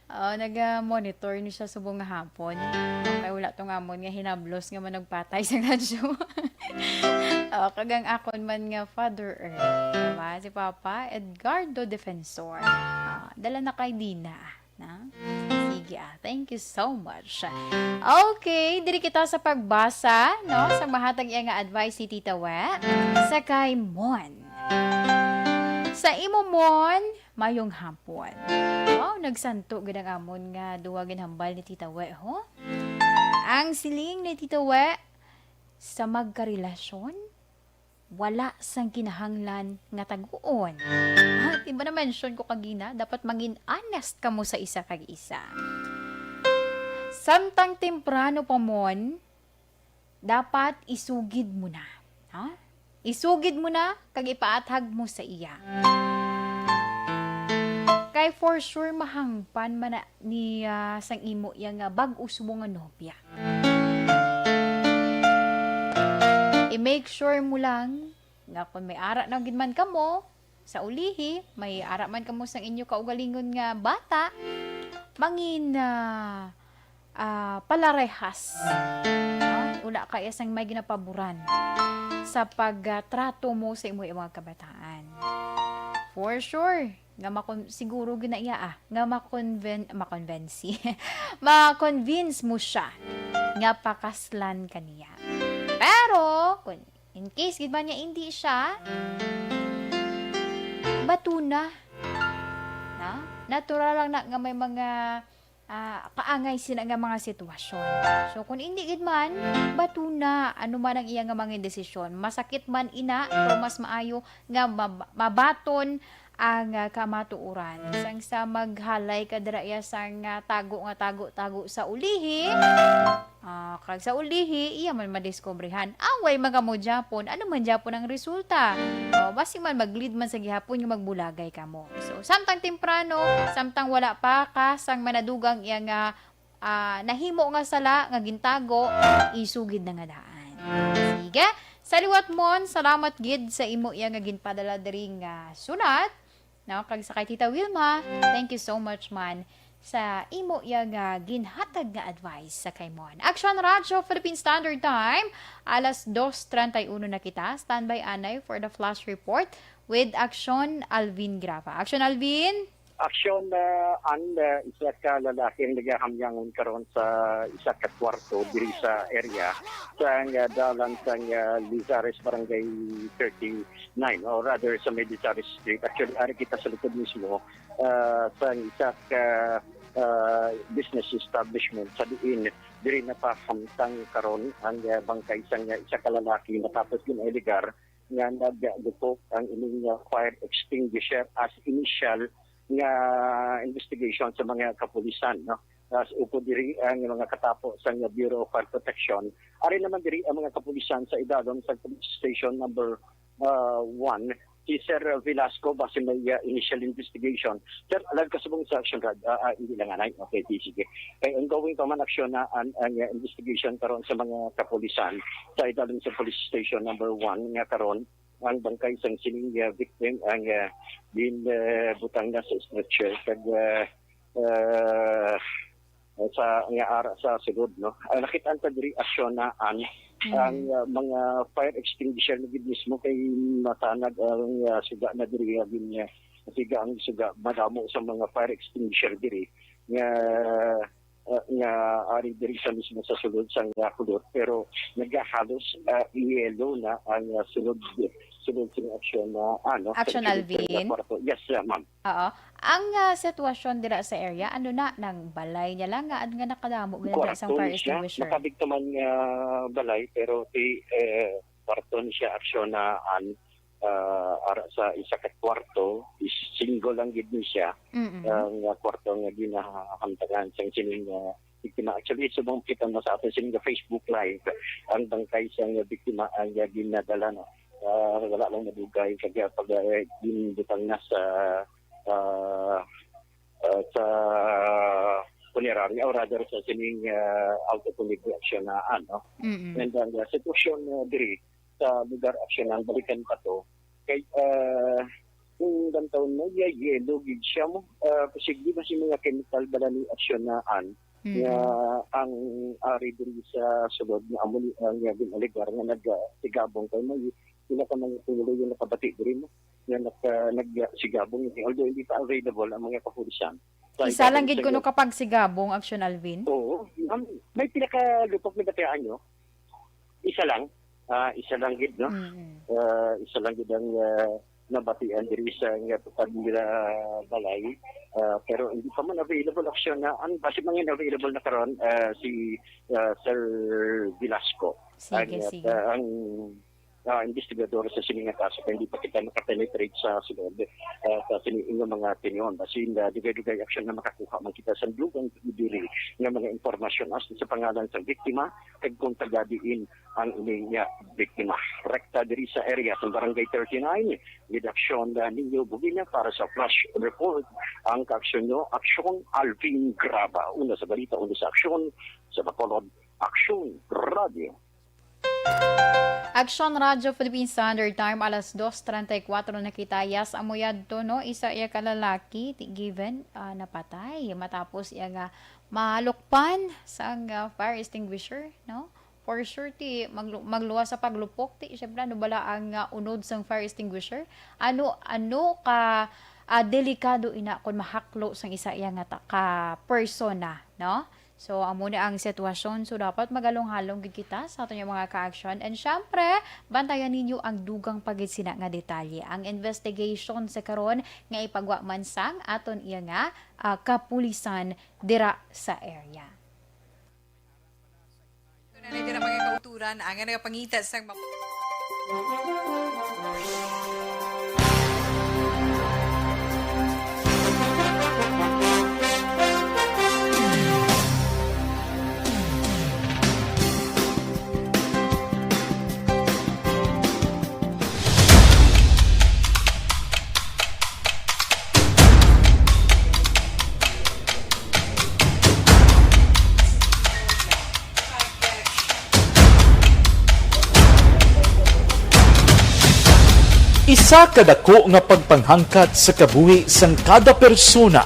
Oh, naga-monitor ni siya subong nga hapon. Kay wala tong amon nga hinablos nga managpatay sa radyo. Oh, kag ang akon man nga Father Earth, diba? Si Papa Edgardo Defensor. Ah, dala na kay Dina. Na? Sige, ah. Thank you so much. Okay, diri kita sa pagbasa, no? Sa mahatag iya nga advice ni Tita We, sa kay Mon. Sa imo, Mon, mayong hapon. Wow, nagsanto gid ang amon nga duwa ginhambal ni Tita We, ho? Ang siling ni Tita We, sa magkarelasyon, wala sang kinahanglan nga taguon. Ha, di ba na-mention ko kagina, dapat mangin honest kamo sa isa kag isa. Samtang temprano pa, Mon, dapat isugid mo na. Ha? Isugid mo na kag ipaathag mo sa iya. Kay for sure mahangpan man na ni ah, sang imo iya nga bag-o subong nga nobya. I-make sure mo lang nga kung may ara na gid man kamo sa ulihi, may ara man kamo sang inyo kaugalingon nga bata, mangin ah, ah, palarehas. No? Wala kaya sang may ginapaboran sa pagtrato mo sa imo mga kabataan. For sure, nga makon siguro gina iya ah, nga makonven makonvensi ma-convince mo siya nga pakaslan ka niya. Pero kung in case gid man niya hindi siya, batuna. Na? Natural lang na nga may mga ah, kaangay sina nga mga sitwasyon. So kung hindi gid man, batuna ano man ang iya nga mga desisyon. Masakit man ina, pero mas maayo nga mab- mabaton ang ah, kamatuoran. Sang sa maghalay ka dira iya sang ah, tago nga tago-tago sa ulihi. Ah, kag sa ulihi, iya man madiskubrihan. Away man kamo gyapon, ano man gyapon ang resulta? O, basi man mag-lead man sa gihapon nga magbulagay kamo. So, samtang temprano, samtang wala pa ka sang manadugang iya nga ah, nahimo nga sala nga gintago, isugid na nga daan. Sige. Sa liwat, Mon, salamat gid sa imo iya nga ginpadala diri nga sulat. No, kag sa kay Tita Wilma, thank you so much man sa imo iya nga ginhatag nga advice sa kay Mon. Action Radyo Philippine Standard Time, alas dos treinta y uno na kita. Standby anay for the flash report with Action Alvin Grava. Action Alvin! Aksyon na an, ah, isa ka lalaki ang nagahamyangon karon sa isa ka kwarto diri sa area sang, ah, dalan sang, ah, Lizares, Barangay thirty-nine, or rather sa may Lizares Street. Actually, ari kita sa likod mismo, ah, sang isa ka, ah, business establishment sa diin diri napahamtang karon ang, ah, bangkay sang, ah, isa ka lalaki matapos gin-alegar nga naglupok ang ining, ah, fire extinguisher as initial nga investigation sa mga kapulisan, no? As upod diri ang mga katapo sa Bureau of Fire Protection, ari naman diri ang mga kapulisan sa idalom sa Police Station number, ah, one, si Sir Velasco, base may, ah, initial investigation. Sir, alam ka subong sa action, Rad? Ah, ah, hindi lang anay. Okay, di, sige. Kay ongoing pa man aksyon na ang, ang, ah, investigation karon sa mga kapulisan sa idalom sa Police Station number one nga karon ang bangkay sang sining, ah, victim ang, ah, gin, ah, butang na sa stretcher kag, ah, ah, sa nga ara sa sulod, no. Ang nakit-an ta diri aksyon na an ang, ah, mga fire extinguisher na gid mismo kay matanag ang, ah, suga na diri, ah, gin, ah, siga ang suga madamo sa mga fire extinguisher diri nga, ah, nga ari diri sa mismo sa sulod sang, ah, kulot, pero nagahalos, ah, yelo na ang, ah, sulod, sulod sing aksyon na, ano, sa Action sulod sang, ah, Alvin? Kwarto. Yes, ah, ma'am. Oo. Ang, ah, sitwasyon dira sa area, ano na, nang balay niya lang nga, nga nakadamo gid dira sang Kwarto fire ni siya, extinguisher? Nakabigtuman nga balay, pero ti, eh, kwarto ni siya aksyon na an, ah, ara sa isa ka kwarto, is single lang gid ni siya. Mm-mm. Ang, ah, kwarto nga ginahamtangan sang sining, ah, biktima. Actually, subong kita mo sa aton sining Facebook Live, ang bangkay sang biktima ang, ah, ginadala na. Ah, wala lang madugay kag, ah, pag, ah, ginbutang na sa, ah, ah, sa punerarya, or rather sa sining, ah, auto funeral action na, ano. Mm-mm. And ang, ah, sitwasyon, ah, diri sa lugar aksyonan, balikan pa to. Kay, ah, kung bantawon mo, ya, yelo gid siya mo. Ah, posible ba si mga chemical bala ni aksyon na an Mm. nga ang ari diri sa sulod nga amo ni ang, ah, gin-alegar nga nagsigabong kay may pila ka mga tulo yung nakabati diri mo nga naka-, nagsigabong. Although hindi pa available ang mga kapulisan. Sa Isa lang gid kuno kapag sigabong, Action Alvin? Oo. Ma'am, may pila ka lupok na batian nyo? Isa lang. Ah, isa lang gid, no? Mm-mm. Ah, isa lang gid ang, ah, nabatian diri sa nga tupad nila balay. Ah, pero hindi pa man available aksyon na, ang basi man yun available na karon, ah, si, ah, Sir Velasco. Sige, Ang, sige. ah, ang, ah, investigador sa sini nga kaso, kaya hindi pa kita makapenetrate sa sulod, ah, sa sini inyong mga opinion. Basi, ah, dugay-dugay aksyon na makakuha man kita sa dugang diri nga mga impormasyon as sa pangalan sa biktima, kag kung taga diin ang ining, ah, biktima. Rekta diri sa area sa Barangay thirty-nine, gid aksyon na ninyo bugina para sa flash report. Ang kaaksyon nyo, Aksyon Alvin Graba. Una sa balita, una sa aksyon, sa Bacolod, Aksyon Radio. Aksyon Radyo Philippine Standard Time, alas dos treinta y cuatro na kita. Yes, amo yadto, no? Isa iya ka lalaki, ti given, ah, napatay matapos iya nga malukpan sang, ah, fire extinguisher, no? For sure, ti maglu-, magluwas sa paglupok, ti syempre, ano bala ang, ah, unod sang fire extinguisher? Ano, ano ka, ah, delikado ina kung mahaklo sang isa iya nga ta-, ka persona, no? So, amo ni ang sitwasyon. So, dapat magalong-halong gid kita sa aton nga mga ka-action. And syempre, bantayan ninyo ang dugang pa gid sina nga detalye. Ang investigation sa karon nga ipagwa man sang aton iya nga, ah, kapulisan dira sa area. Ito na lang din ang mga kauturan, ang nagapangita sa mga Isa ka dako nga pagpanghangkat sa kabuhi sang kada persona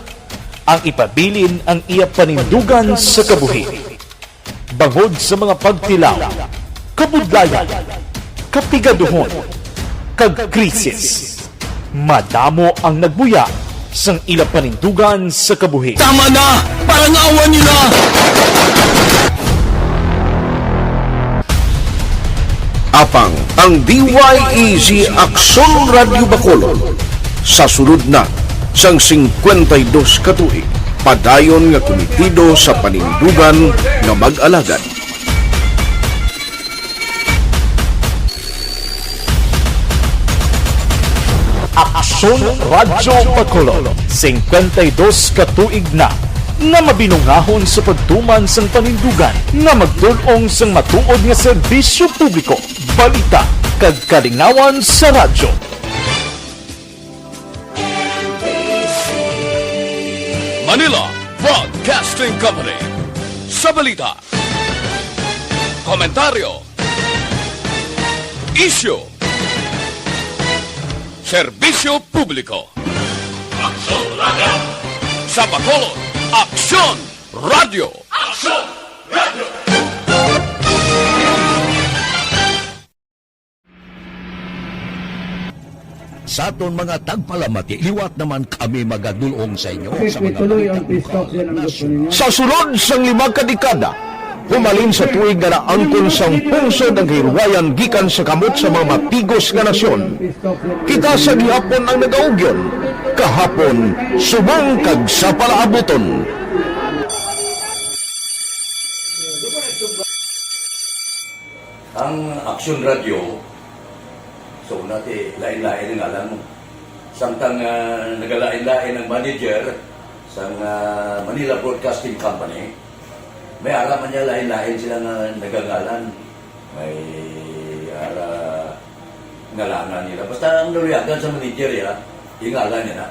ang ipabilin ang iya panindugan sa kabuhi. Bangod sa mga pagtilaw, kabudlayan, kapigaduhon, kag krisis, madamo ang nagbuya sang ila panindugan sa kabuhi. Tama na! Parang awa nila! Apang ang D Y E Z Aksyon Radyo Bacolod sa sulod na sang singkwenta y dos ka tuig, padayon nga kumitido sa panindugan nga mag-alagad. Aksyon Radyo Bacolod, singkwenta y dos ka tuig na nga mabinungahon sa pagtuman sang panindugan nga magdul-ong sang matuod nga serbisyo publiko, balita, kag kalingawan sa radyo. Manila Broadcasting Company. Sa balita, komentaryo, isyu, serbisyo publiko. Aksyon Radyo. Sa Bacolod, Aksyon Radyo. Aksyon Radyo. Sa aton mga tagpalamati, liwat naman kami magadul-ong sa inyo sa mga balita ukol sa nasyon. Sa sulod sang lima ka dekada, humalin sa tuig nga naangkon sang pungsod ang kahilwayan gikan sa kamot sa mga matigos nga nasyon, kita sa gihapon ang nagaugyon. Kahapon, subong kag sa palaabuton. Ang Aksyon Radyo, so, nati, lain-lain ang ngalan mo. Samtang, ah, nagalain-lain ang manager sang, ah, Manila Broadcasting Company, may ara man niya lain-lain sila nga nagangalan. May ara ngalanan nila. Basta ang naluyagan sa manager, ya, ingalan niya na.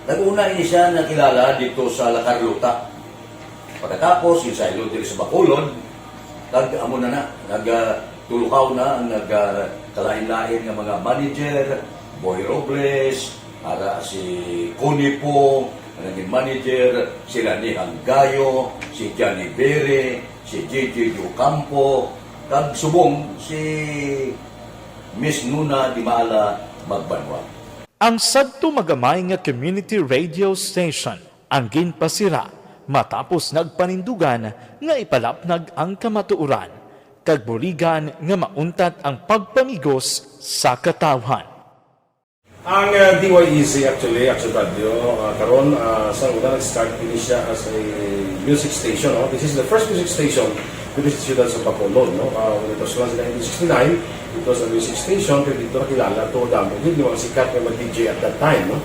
Nag-una ini siya nakilala dito sa La Carlota. Pagkatapos, ginsaylo diri sa Bacolod, kag amo na na, nag, ah, tulukaw na ang nag, ah, kalain-lain nga mga manager, Boy Robles, ara si Connie Po, ang naging manager, si Rani Hanggayo, si Johnny Bere, si J J Ocampo, kag subong si Miss Nuna Dimala Magbanwa. Ang sadto magamay nga community radio station ang ginpasira matapos nagpanindugan nga ipalapnag ang kamatuoran kag buligan nga mauntat ang pagpamigos sa katawhan. Ang, uh, D Y E Z actually, Action Radio, uh, karon, uh, sa una nag-start ini siya as a music station, no? This is the first music station dito sa siyudad sa Bacolod, no? Uh, when it was launched in nineteen sixty-nine, it was a music station, pero dito nakilala to, damo gid yung mga sikat nga mga D J at that time, no?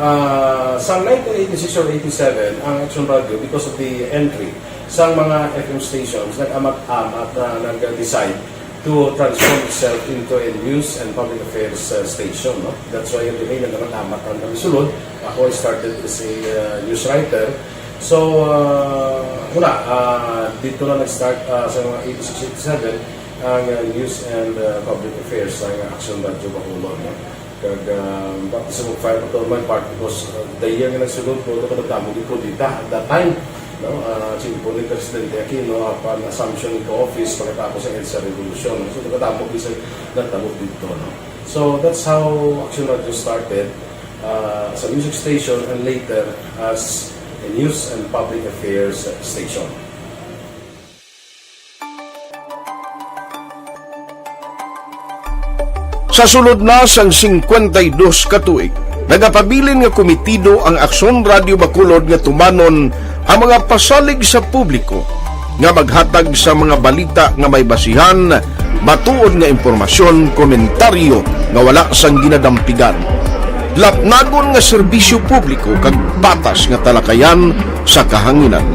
Ah, sa nineteen eighty-six or eighty-seven, ang Action Radio, because of the entry sa mga F M stations, nag-amat-amat na nag-decide to transform itself into a news and public affairs, uh, station, no? That's why every day nag-amat-amat ang kami sulod. Ako, I started as a, uh, news writer. So, uh, wala, uh, dito na nag-start, uh, sa mga eighty-six, eighty-seven, ang, uh, news and, uh, public affairs, ang Action Radio Bacolod, no? Kag, ah, baptism of fire pa to on my part because, ah, the year nga nagsulod ko, ito kadamo gid kudeta at that time, no? Ah, si Bonnie Presidente Aquino, ah, pan assumption into office pagkatapos sa EDSA Revolution. So, kadamo gid sa natabo dito, no? So, that's how Action Radio started, ah, as a music station and later as a news and public affairs station. Sa sulod na sang singkwenta y dos ka tuig, nagapabilin nga kumitido ang Aksyon Radio Bacolod nga tumanon ang mga pasalig sa publiko nga maghatag sa mga balita nga may basihan, matuod nga impormasyon, komentaryo nga wala sang ginadampigan, lapnagon nga serbisyo publiko kag patas nga talakayan sa kahanginan.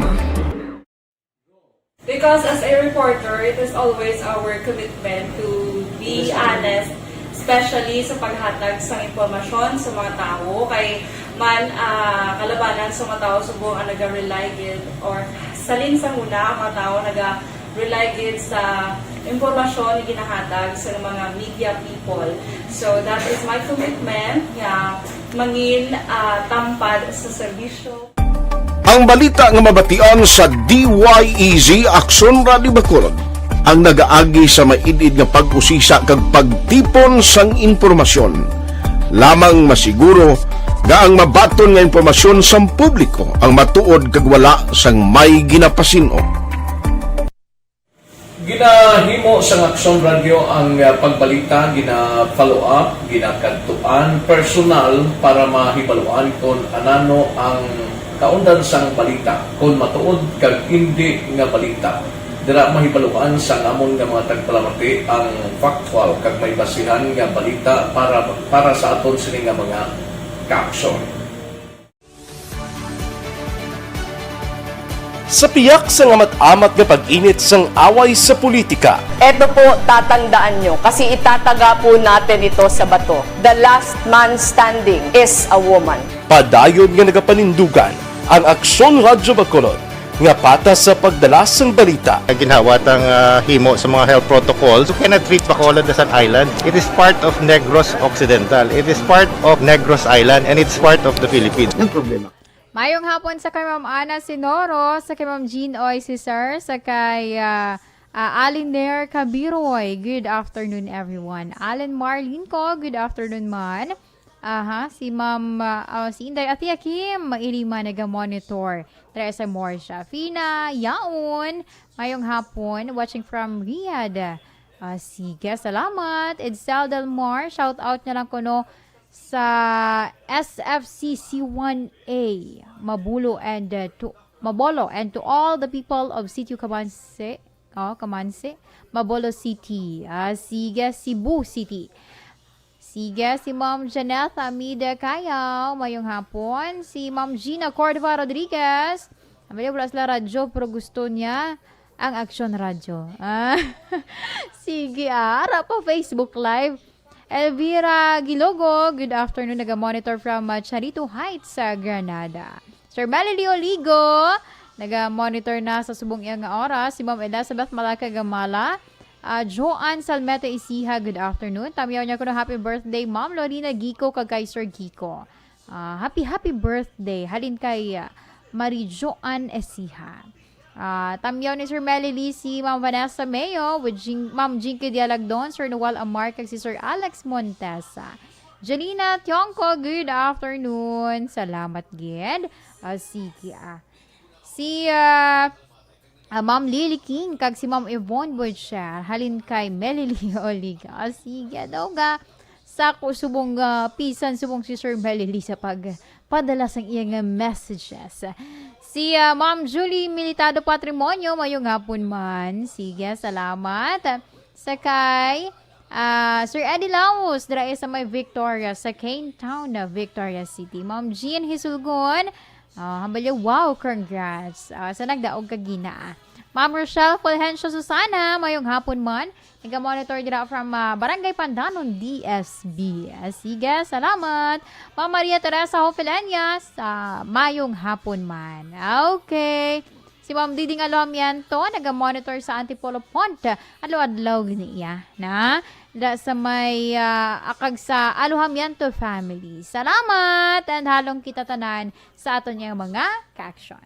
Because as a reporter, it is always our commitment to be honest, especially sa paghatag sang impormasyon sa mga tawo. Kay man, ah, kalabanan sa mga tawo subong ang naga-rely gid, or salin sa una, ang mga tawo naga-rely gid sa impormasyon nga ginahatag sa mga media people. So, that is my commitment nga mangin, ah, tampad sa serbisyo. Ang balita nga mabatian sa D Y E Z Aksyon Radio Bacolod ang nagaagi sa maid-id nga pag-usisa kag pagtipon sang impormasyon. Lamang masiguro Nga ang mabaton nga impormasyon sang publiko ang matuod kag wala sang may ginapasin-o. Ginahimo sang Aksyon Radyo ang, ah, pagbalita, gina-follow up, ginakadtuan personal para mahibaluan kon anano ang kaundan sang balita, kon matuod kag indi nga balita. Dira mahibaluan sang amon nga mga tagpalamati ang factual kag may basihan nga balita para, para sa aton sini nga mga kaaksyon. Sa piyak sang amat-amat nga pag-init sang away sa politika, Eto po, tatandaan nyo, kasi itataga po natin ito sa bato. The last man standing is a woman. Padayon nga nagapanindugan ang Aksyon Radyo Bacolod nga patas sa pagdala sang balita. Ginhawat ang, ah, himo sa mga health protocols. You cannot treat Bacolod as an island. It is part of Negros Occidental. It is part of Negros Island, and it's part of the Philippines. Ang problema. Mayong hapon sa kay Ma'am Ana Sinoro, sa kay Ma'am Jean Oy Cesar, sa kay, ah, ah, Aliner Cabiroy. Good afternoon, everyone. Alan Marlin ko, good afternoon man. Aha, si Ma'am, ah, ah, si Inday Atia Kim, maili man naga-monitor. Teresa Morsha. Fina Yaon, mayong hapon. Watching from Riyadh. Ah, sige, salamat. Edsel Del Mar, shout out na lang kuno sa S F C C one A, Mabulo and, uh, to, Mabolo, and to all the people of Sitio Kamanse, oh, Kamanse, Mabolo City. Ah, sige, Cebu City. Sige, si Ma'am Janeth Amida Kayaw, mayong hapon. Si Ma'am Gina Cordova Rodriguez, ang wala sila radyo, pero gusto niya ang Aksyon Radyo. Ah, sige, ah, ara pa Facebook Live. Elvira Gilogo, good afternoon. Naga-monitor from, uh, Charito Heights, sa Granada. Sir Melody Oligo, naga-monitor na sa subong iya nga oras. Si Ma'am Elizabeth Malaka Gamala, ah, Joan Salmete Isiha, good afternoon. Tamyaw niya kuno, happy birthday, Ma'am Lorina Gico, kag kay Sir Gico. Ah, happy, happy birthday. Halin kay, ah, Marie Joan Esiha. Ah, tamyaw ni Sir Melly Lee si Ma'am Vanessa Mayo with Jing-, Ma'am Jinky Dialagdon, Sir Noel Amar, kag si Sir Alex Montesa. Janina Tiongco, good afternoon. Salamat gid. Ah, sige, ah. Si, ah, ah, Ma'am Lily King kag si Ma'am Yvonne Butcher, halin kay Melly Lee Oliga. Ah, sige daw ga. Sa ko subong, ah, pisan subong si Sir Melly Lee sa pagpadala sang iya nga messages. Si, ah, Ma'am Julie Militado Patrimonio, mayong hapon man. Sige, salamat. Sa kay, ah, Sir Eddie Laus, dira sa may Victoria, sa Cane Town na Victoria City. Ma'am Jean Hisulgon, ah, hambalyo, wow, congrats. Ah, sa nagdaog ka gina. Ma'am Rochelle Fulgencio Susana, mayong hapon man. Naga-monitor dira from, ah, Barangay Pandanon, D S B. Ah, sige, salamat. Ma'am Maria Teresa Hofilenya, sa mayong hapon man. Okay. Si Ma'am Diding Alojamiento, naga-monitor sa Antipolo Pont. Adlaw-adlaw gini iya, na? Da sa may, ah, akag sa Alojamiento family. Salamat and halong kita tanan sa aton yang mga ka-action.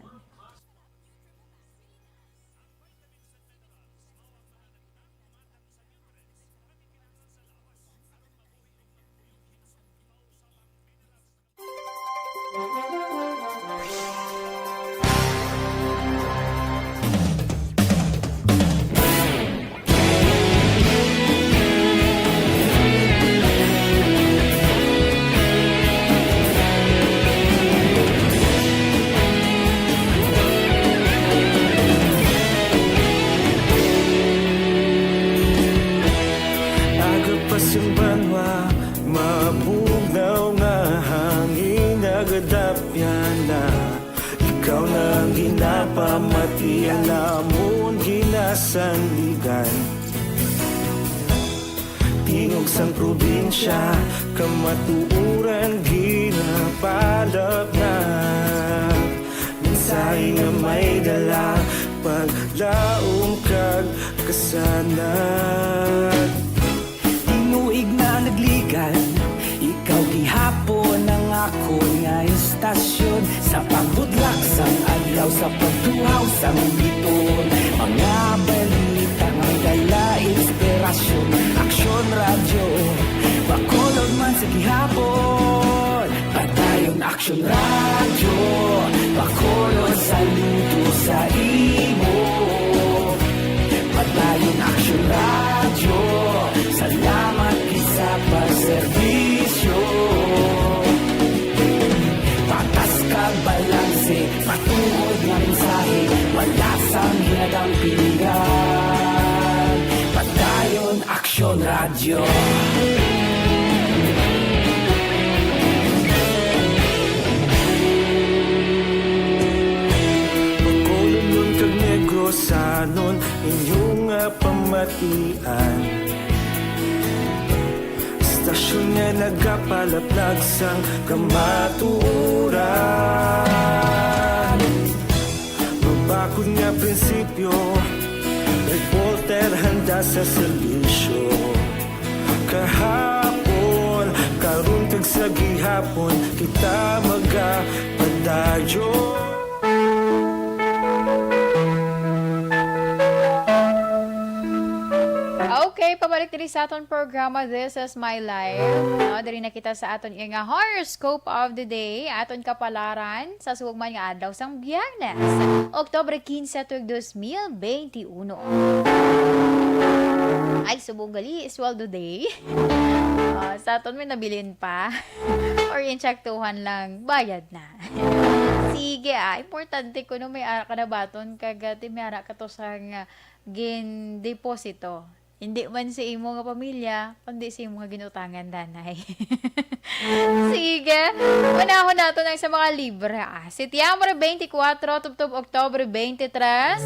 Aga pa sing banwa, mabugnaw nga hangin, nagadapyan na. Ikaw na ang ginapamati, ang amon ginasandigan. Tingog sang probinsya, kamatuoran ginapalapnat. Mensahe nga may dala, paglaom kag kasanag. Tinuig na nagligan, ikaw gihapon ang akon nga istasyon. Sa pagbudlak sang adlaw, sa pagtuhaw sang bituon, mga balita nga may dala inspirasyon. Aksyon Radyo, Bacolod man sa gihapon. Padayon Action Radio, pakulon sa luto sa imo. Padayon Action Radio, salamat gid sa pagserbisyo. Patas kag balanse, matuod nga mensahe, wala sang hinadang pilihan. Padayon Action Radio. Bacolodnon kag Negrosanon, inyo nga pamatian. Estasyon nga nagapalaplag sang kamatuoran. Mabakod nga prinsipyo, reporter handa sa serbisyo. Kahapon, karon kag sa gihapon, kita magapadayon. Okay, pabalik diri sa aton programa, This is My Life. No, diri na kita sa aton iya nga horoscope of the day, aton kapalaran sa subong man nga adlaw sang Biyernes, Oktubre quince, tuig dos mil benti uno. Ay, subong gali, sweldo day. Ah, sa aton may nabilin pa. Or insaktuhan lang, bayad na. Sige, ah, importante kuno may ara ka nabaton kag, ah, ti may ara ka to sa nga gin-deposito. Hindi man sa imo nga pamilya, kundi sa imo nga ginutangan, danay. Sige, unahon naton ang sa mga Libra. Setyembre twenty-four, tubtob Oktubre twenty-three.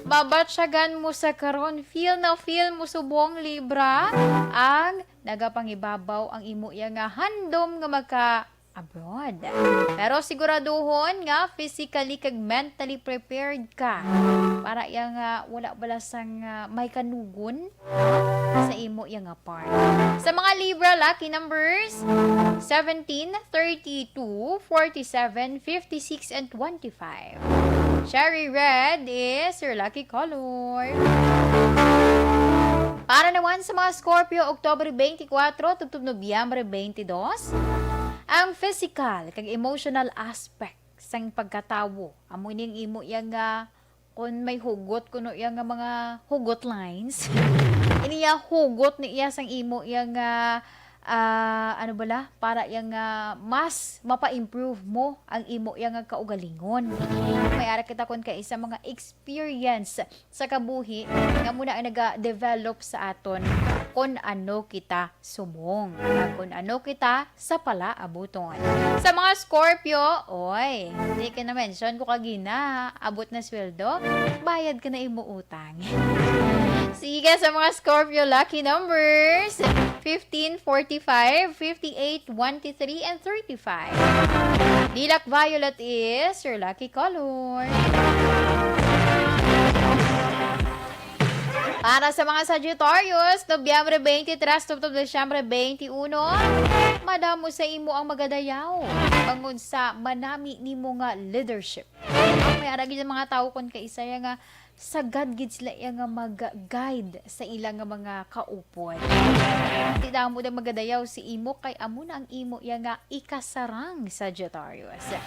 Mabatyagan mo sa karon, feel na feel mo subong Libra ang nagapangibabaw ang imo iya nga handom nga maka abroad. Pero siguraduhon nga physically kag mentally prepared ka para iya nga wala bala sang, ah, may kanugon sa imo iya nga part. Sa mga Libra, lucky numbers, seventeen, thirty-two, forty-seven, fifty-six, and twenty-five. Cherry red is your lucky color. Para naman sa mga Scorpio, Oktubre twenty-four tubtob Nobyembre twenty-two, ang physical kag emotional aspect sang pagkatawo, amo ning imo iya nga, kung may hugot kuno iya nga mga hugot lines, ini iya hugot ni iya sang imo iya nga, ah, ano bala, para iya nga mas mapa-improve mo ang imo iya nga kaugalingon. May ara kita kon kay isa mga experience sa kabuhi nga muna ang naga-develop sa aton kon ano kita subong, kag kon ano kita sa palaabuton. Sa mga Scorpio, oy, di ka na-mention ko kagina, abot na sweldo, bayad ka na imo utang. Sige, sa mga Scorpio lucky numbers, fifteen, forty-five, fifty-eight, twenty-three, and thirty-five. Lilac violet is your lucky color. Para sa mga Sagittarius, Nobyembre twenty-three tubtob Disyembre twenty-one, madamo sa imo ang magadayaw bangod sa manami nimo nga leadership. May ara gid ang mga tawo kon kaisa iya nga sagad gid sila iya nga mag-guide sa ila nga mga kaupod. Ti damo ang magadayaw si imo kay amo na ang imo iya nga ikasarang, Sagittarius.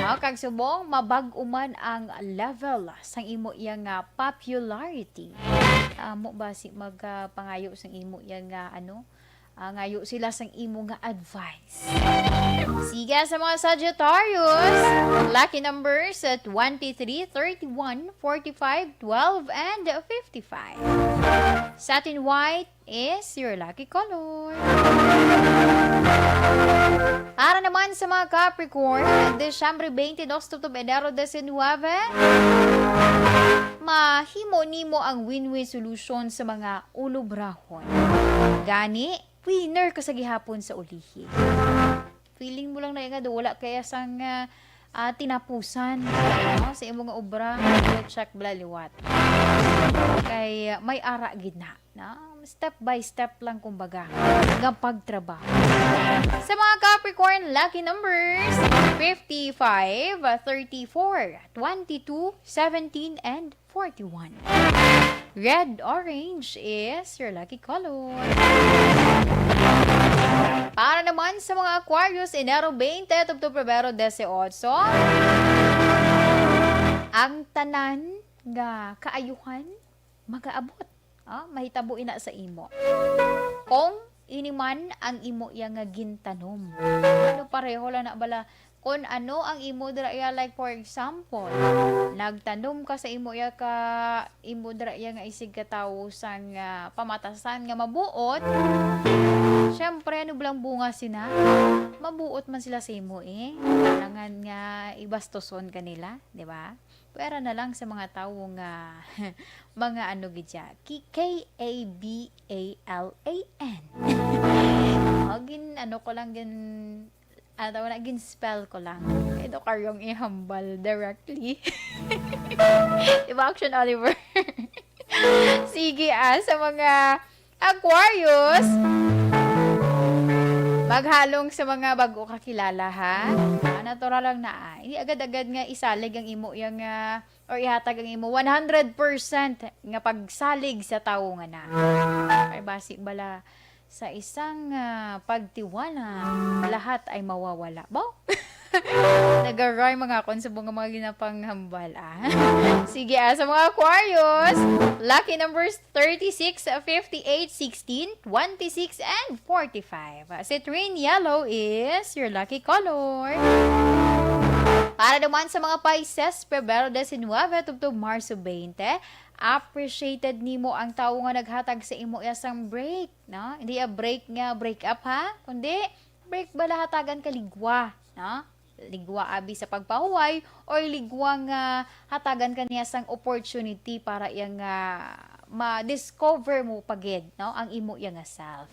Mao kag subong, mabag-o man ang level sang imo iya nga popularity. Amo ba si magpangayo sang imo iya nga, ano, ah, ngayo sila sang imo nga advice. Sige, sa mga Sagittarius, lucky numbers, ah, twenty-three, thirty-one, forty-five, twelve, and fifty-five. Satin white is your lucky color. Para naman sa mga Capricorn, Disyembre twenty-two tubtob Enero diecinueve, mahimo nimo ang win-win solution sa mga ulobrahon. Gani, winner ka sa gihapon sa ulihi. Feeling mo lang na nga daw wala kaya sang, ah, ah, tinapusan, no? Sa imo nga obra, check bala liwat. Kay, ah, may ara gid na, no? Step by step lang, kumbaga, nga pagtrabaho. Sa mga Capricorn, lucky numbers, fifty-five, thirty-four, twenty-two, seventeen, and forty-one. Red orange is your lucky color. Para naman sa mga Aquarius, Enero twenty tubtob Pebrero eighteen, ang tanan nga kaayuhan magaabot. Ah, mahitabo ina sa imo. Kung ini man ang imo iya nga gintanom. Ano, pareho lang na bala? Kung ano ang imo dira iya, like, for example, nagtanom ka sa imo iya ka, imo dira iya nga isig ka tawo sang, ah, pamatasan nga mabuot, syempre, ano bala ang bunga sina? Mabuot man sila sa imo, eh. Kailangan nga ibastoson ka nila, di ba? Pwera na lang sa mga tawo nga mga ano gid siya, ki-, K A B A L A N. O, gin-, ano ko lang, gin-, ano tawag na, gin-spell ko lang. Ito karyong ihambal directly. Diba, Action Oliver? Sige, ah, sa mga Aquarius, maghalong sa mga bago kakilala, ha? Ah, natural lang na, ah. Hindi agad-agad nga isalig ang imo yang, ah, or ihatag ang imo one hundred percent nga pagsalig sa tawo nga na. Kay basi bala sa isang, ah, pagtiwala, lahat ay mawawala. Bo? Nagaray mga kon sa mga, mga ginapanghambal, ah. Sige, ah, sa mga Aquarius, lucky numbers thirty-six, fifty-eight, sixteen, twenty-six, and forty-five. Citrine yellow is your lucky color. Para naman sa mga Pisces, Pebrero diecinuebe tubtob Marso twenty, appreciated nimo ang tawo nga naghatag sa imo iya sang break, no? Hindi a break nga break up, ha? Kundi break bala hatagan ka ligwa, no? Ligwa abi sa pagpahuway or ligwa nga hatagan ka niya sang opportunity para iya nga ma-discover mo pa gid, no, ang imo iya nga self.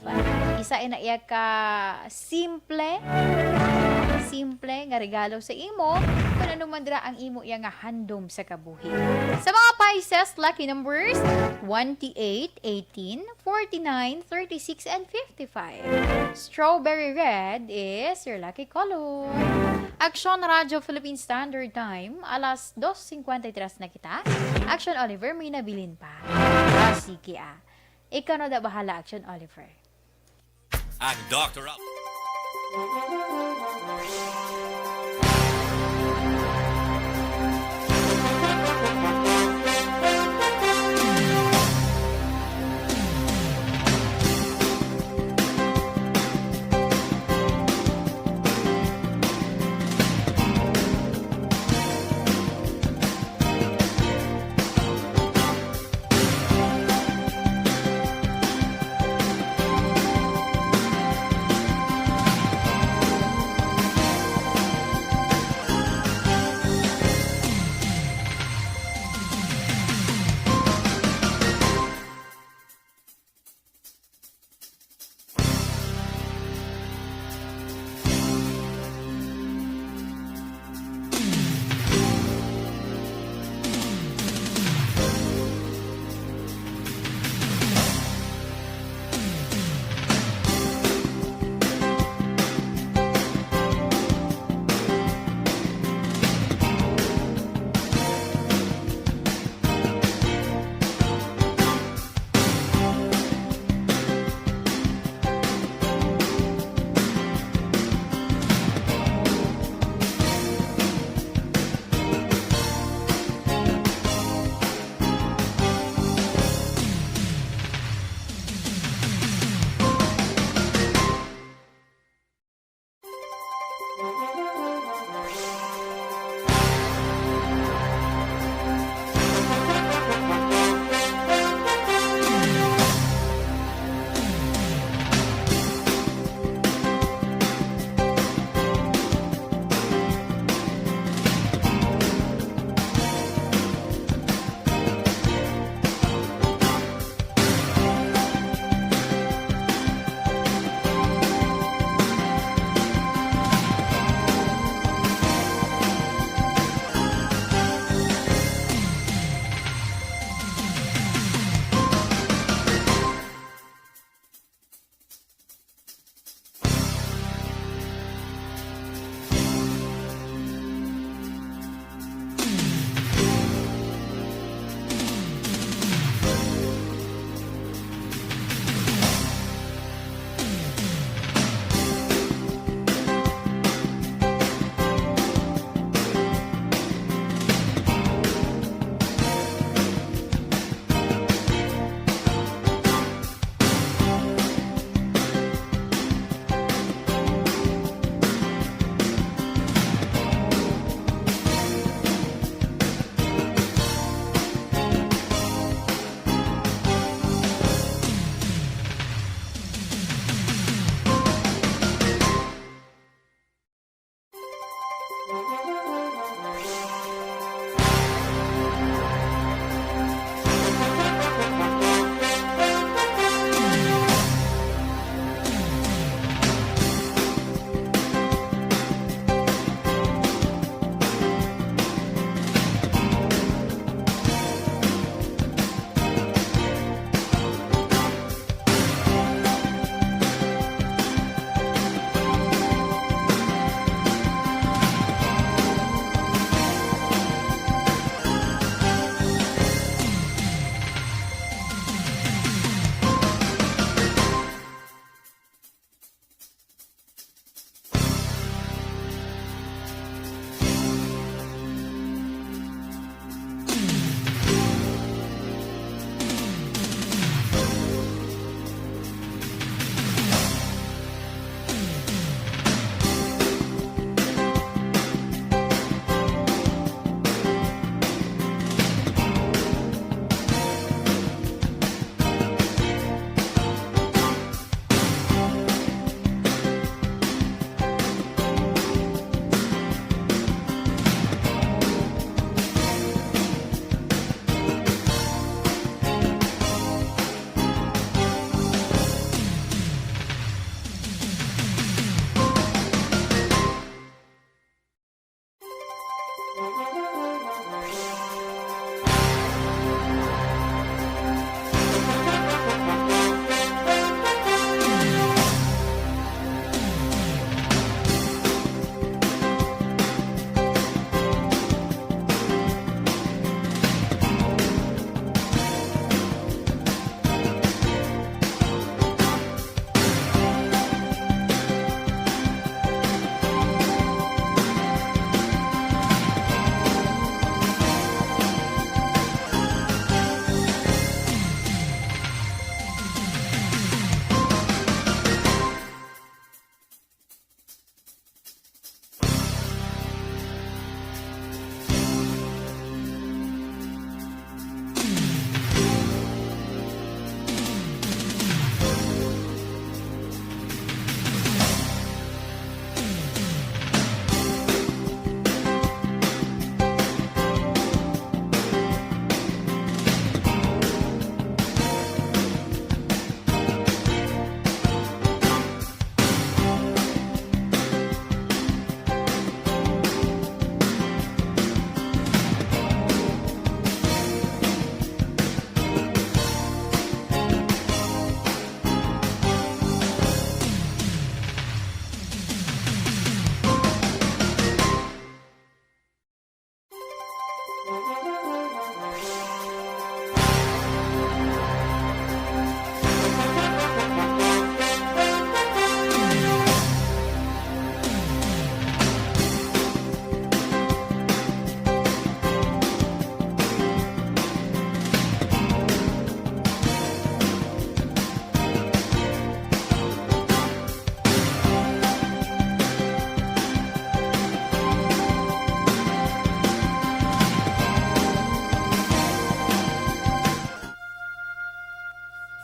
Isa ina iya ka simple, simple nga regalo sa imo, kung ano man dira ang imo iya nga handom sa kabuhi. Sa mga Pisces, lucky numbers, twenty-eight, eighteen, forty-nine, thirty-six, and fifty-five. Strawberry red is your lucky color. Action Radio Philippine Standard Time, alas dos cincuenta y tres na kita. Action Oliver, may nabilin pa. Ah, sige, ah. Ikaw na da bahala, Action Oliver. Ang Doctor Up.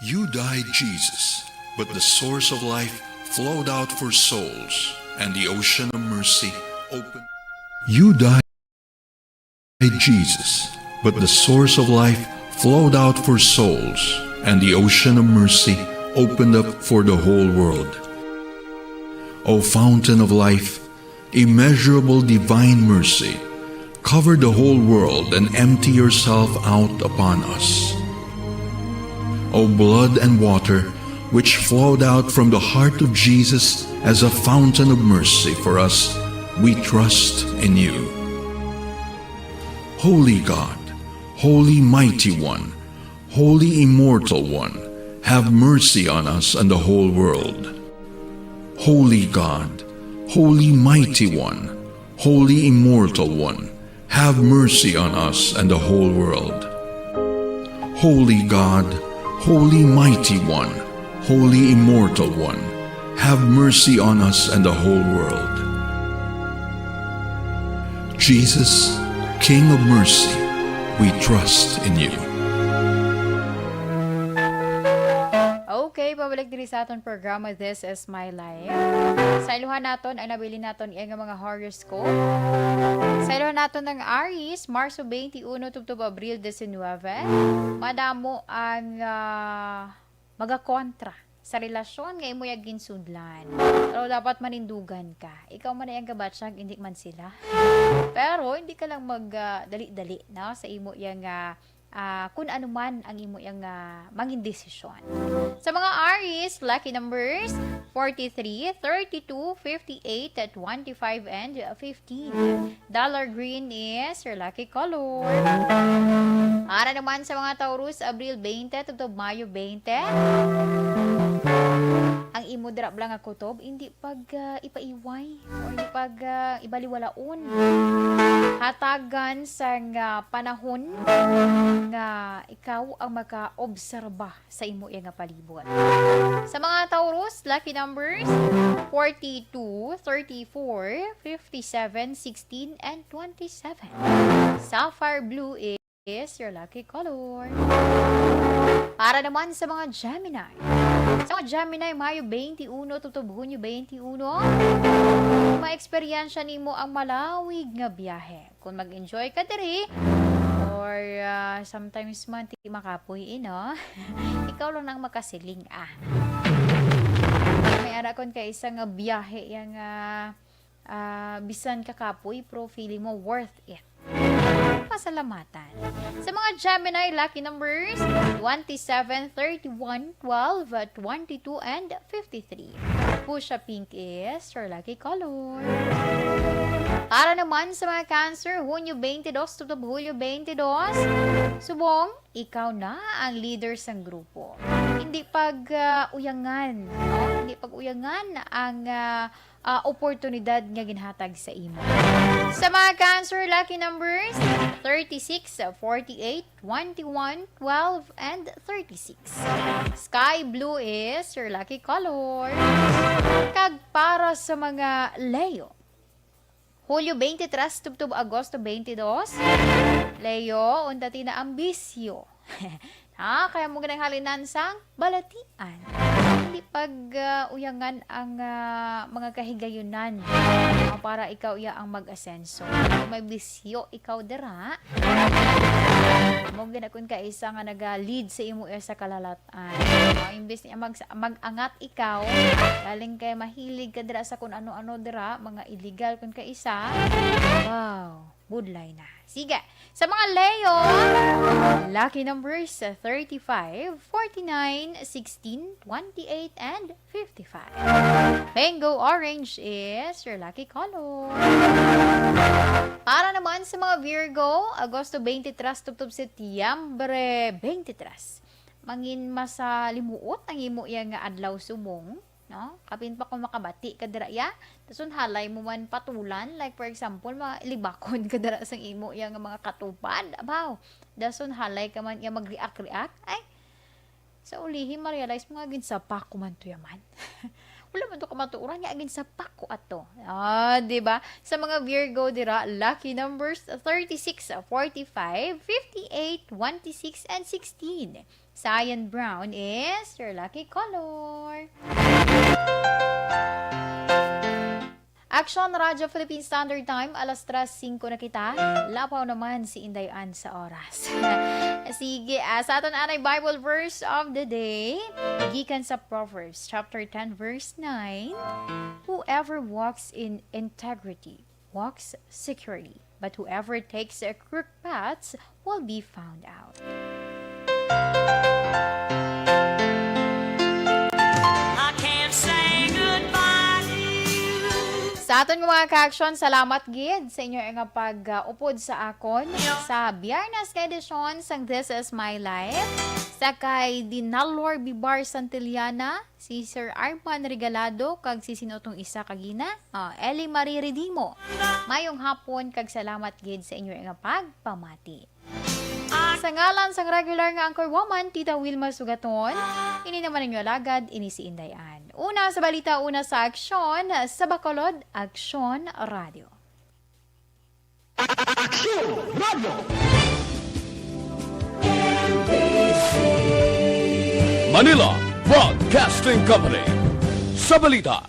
You died, Jesus, but the source of life flowed out for souls, and the ocean of mercy opened. You died, Jesus, but the source of life flowed out for souls, and the ocean of mercy opened up for the whole world. O fountain of life, immeasurable divine mercy, cover the whole world and empty yourself out upon us. O blood and water, which flowed out from the heart of Jesus as a fountain of mercy for us, we trust in you. Holy God, Holy Mighty One, Holy Immortal One, have mercy on us and the whole world. Holy God, Holy Mighty One, Holy Immortal One, have mercy on us and the whole world. Holy God, Holy Mighty One, Holy Immortal One, have mercy on us and the whole world. Jesus, King of mercy, we trust in you. Okay, pabalik diri sa aton programa, This is My Life. Sa iluhan naton ang nabilin naton iya nga mga horoscope. Sa iluhan naton ang Aries, Marso twenty-one tubtob Abril diecinuebe. Madamo ang, ah, magakontra sa relasyon nga imo ya ginsudlan. Pero dapat manindugan ka. Ikaw man ay ang gabatyag, hindi man sila. Pero hindi ka lang mag, ah, dali-dali, no, sa imo yang, ah, ah, kun ano man ang imo yang, ah, mangin desisyon. Sa mga Aries, lucky numbers, forty-three, thirty-two, fifty-eight, twenty-five, and fifteen. Dollar green is your lucky color. Para naman sa mga Taurus, Abril twenty tubtob Mayo twenty. Ang imo dira bala nga kutob, hindi pag, ah, ipaiway o hindi pag, ah, ibaliwalaon. Hatagan sang, ah, panahon nga ikaw ang makaobserba sa imo iya nga palibot. Sa mga Taurus, lucky numbers, forty-two, thirty-four, fifty-seven, sixteen, and twenty-seven. Sapphire blue is your lucky color. Para naman sa mga Gemini. Sa mga Gemini, Mayo twenty-one tubtob Hunyo twenty-one, ma-eksperyensya nimo ang malawig nga biyahe. Kung mag-enjoy ka diri, or, ah, sometimes man, di makapoy, eh, no? Ikaw lang nang makasiling, ah. May ara kon kay isa nga biyahe yang, ah, Ah, bisan ka kapoy, pero feeling mo worth it. Pasalamatan. Sa mga Gemini, lucky numbers, twenty-seven, thirty-one, twelve, twenty-two, and fifty-three. Fuchsia pink is your lucky color. Para naman sa mga Cancer, Hunyo twenty-two tubtob Hulyo twenty-two, subong, ikaw na ang leader sang grupo. Hindi pag, ah, uyangan, no? Hindi pag uyangan ang, ah, ah, oportunidad nga ginhatag sa imo. Sa mga Cancer, lucky numbers, thirty-six, forty-eight, twenty-one, twelve, and thirty-six. Sky blue is your lucky color. Kag para sa mga Leo, Hulyo twenty-three tubtob Agosto twenty-two, Leo, unta ti na ang bisyo. Ha? Kaya mo ginahalinan sang balatian. Hindi pag, ah, uyangan ang, ah, mga kahigayunan, ah, para ikaw iya ang mag-asenso. Kung may bisyo ikaw dira, mo gina-, kun kaisa nga naga-lead sa imo iya sa kalalatan. Ah, imbes niya mag-, mag-angat ikaw, galing kay mahilig ka dira sa kun ano-ano dira, mga illegal kun kaisa. Wow. Budlay na. Sige. Sa mga Leo, lucky numbers, thirty-five, forty-nine, sixteen, twenty-eight, and fifty-five. Mango orange is your lucky color. Para naman sa mga Virgo, Agosto twenty-three tubtob Setyembre twenty-three. Mangin masalimuot ang imo iya nga adlaw subong, no? Kapin pa kung makabati ka dira iya, dason halay mo man patulan, like, for example, mga libakon ka dira sang imo iya nga mga katupad. Abaw, dason halay ka man iya mag-react-react. Ay, sa ulihi, ma-realize mo nga ginsapak ko man to yaman. Wala man to kamatuoran nga ginsapak ko ato. Ah, di ba? Sa mga Virgo dira, lucky numbers thirty-six, forty-five, fifty-eight, twenty-six, and sixteen. Cyan brown is your lucky color. Action Radio Philippine Standard Time, alas tres singko na kita. Lapaw naman si Inday Ann sa oras. Sige, ah, sa aton anay Bible verse of the day, gikan sa Proverbs chapter ten, verse nine, "Whoever walks in integrity walks securely, but whoever takes a crooked paths will be found out." I can't say goodbye to you. Sa aton nga mga ka-action, salamat gid sa inyo nga pag-upod sa akon sa Biyernes nga edisyon sang This Is My Life. Sa kay Dinalor Bibar Santillana, si Sir Arman Regalado, kag si sino tong isa kagina? Ah, Ellie Marie Redimo. Mayong hapon kag salamat gid sa inyo nga pagpamati. Sa ngalan sang regular nga anchor woman, Tita Wilma Sugaton, ini naman ninyo alagad, ini si Inday Ann. Una sa balita, una sa aksyon, sa Bacolod, Aksyon Radio. Aksyon Radio. Manila Broadcasting Company. Sa balita,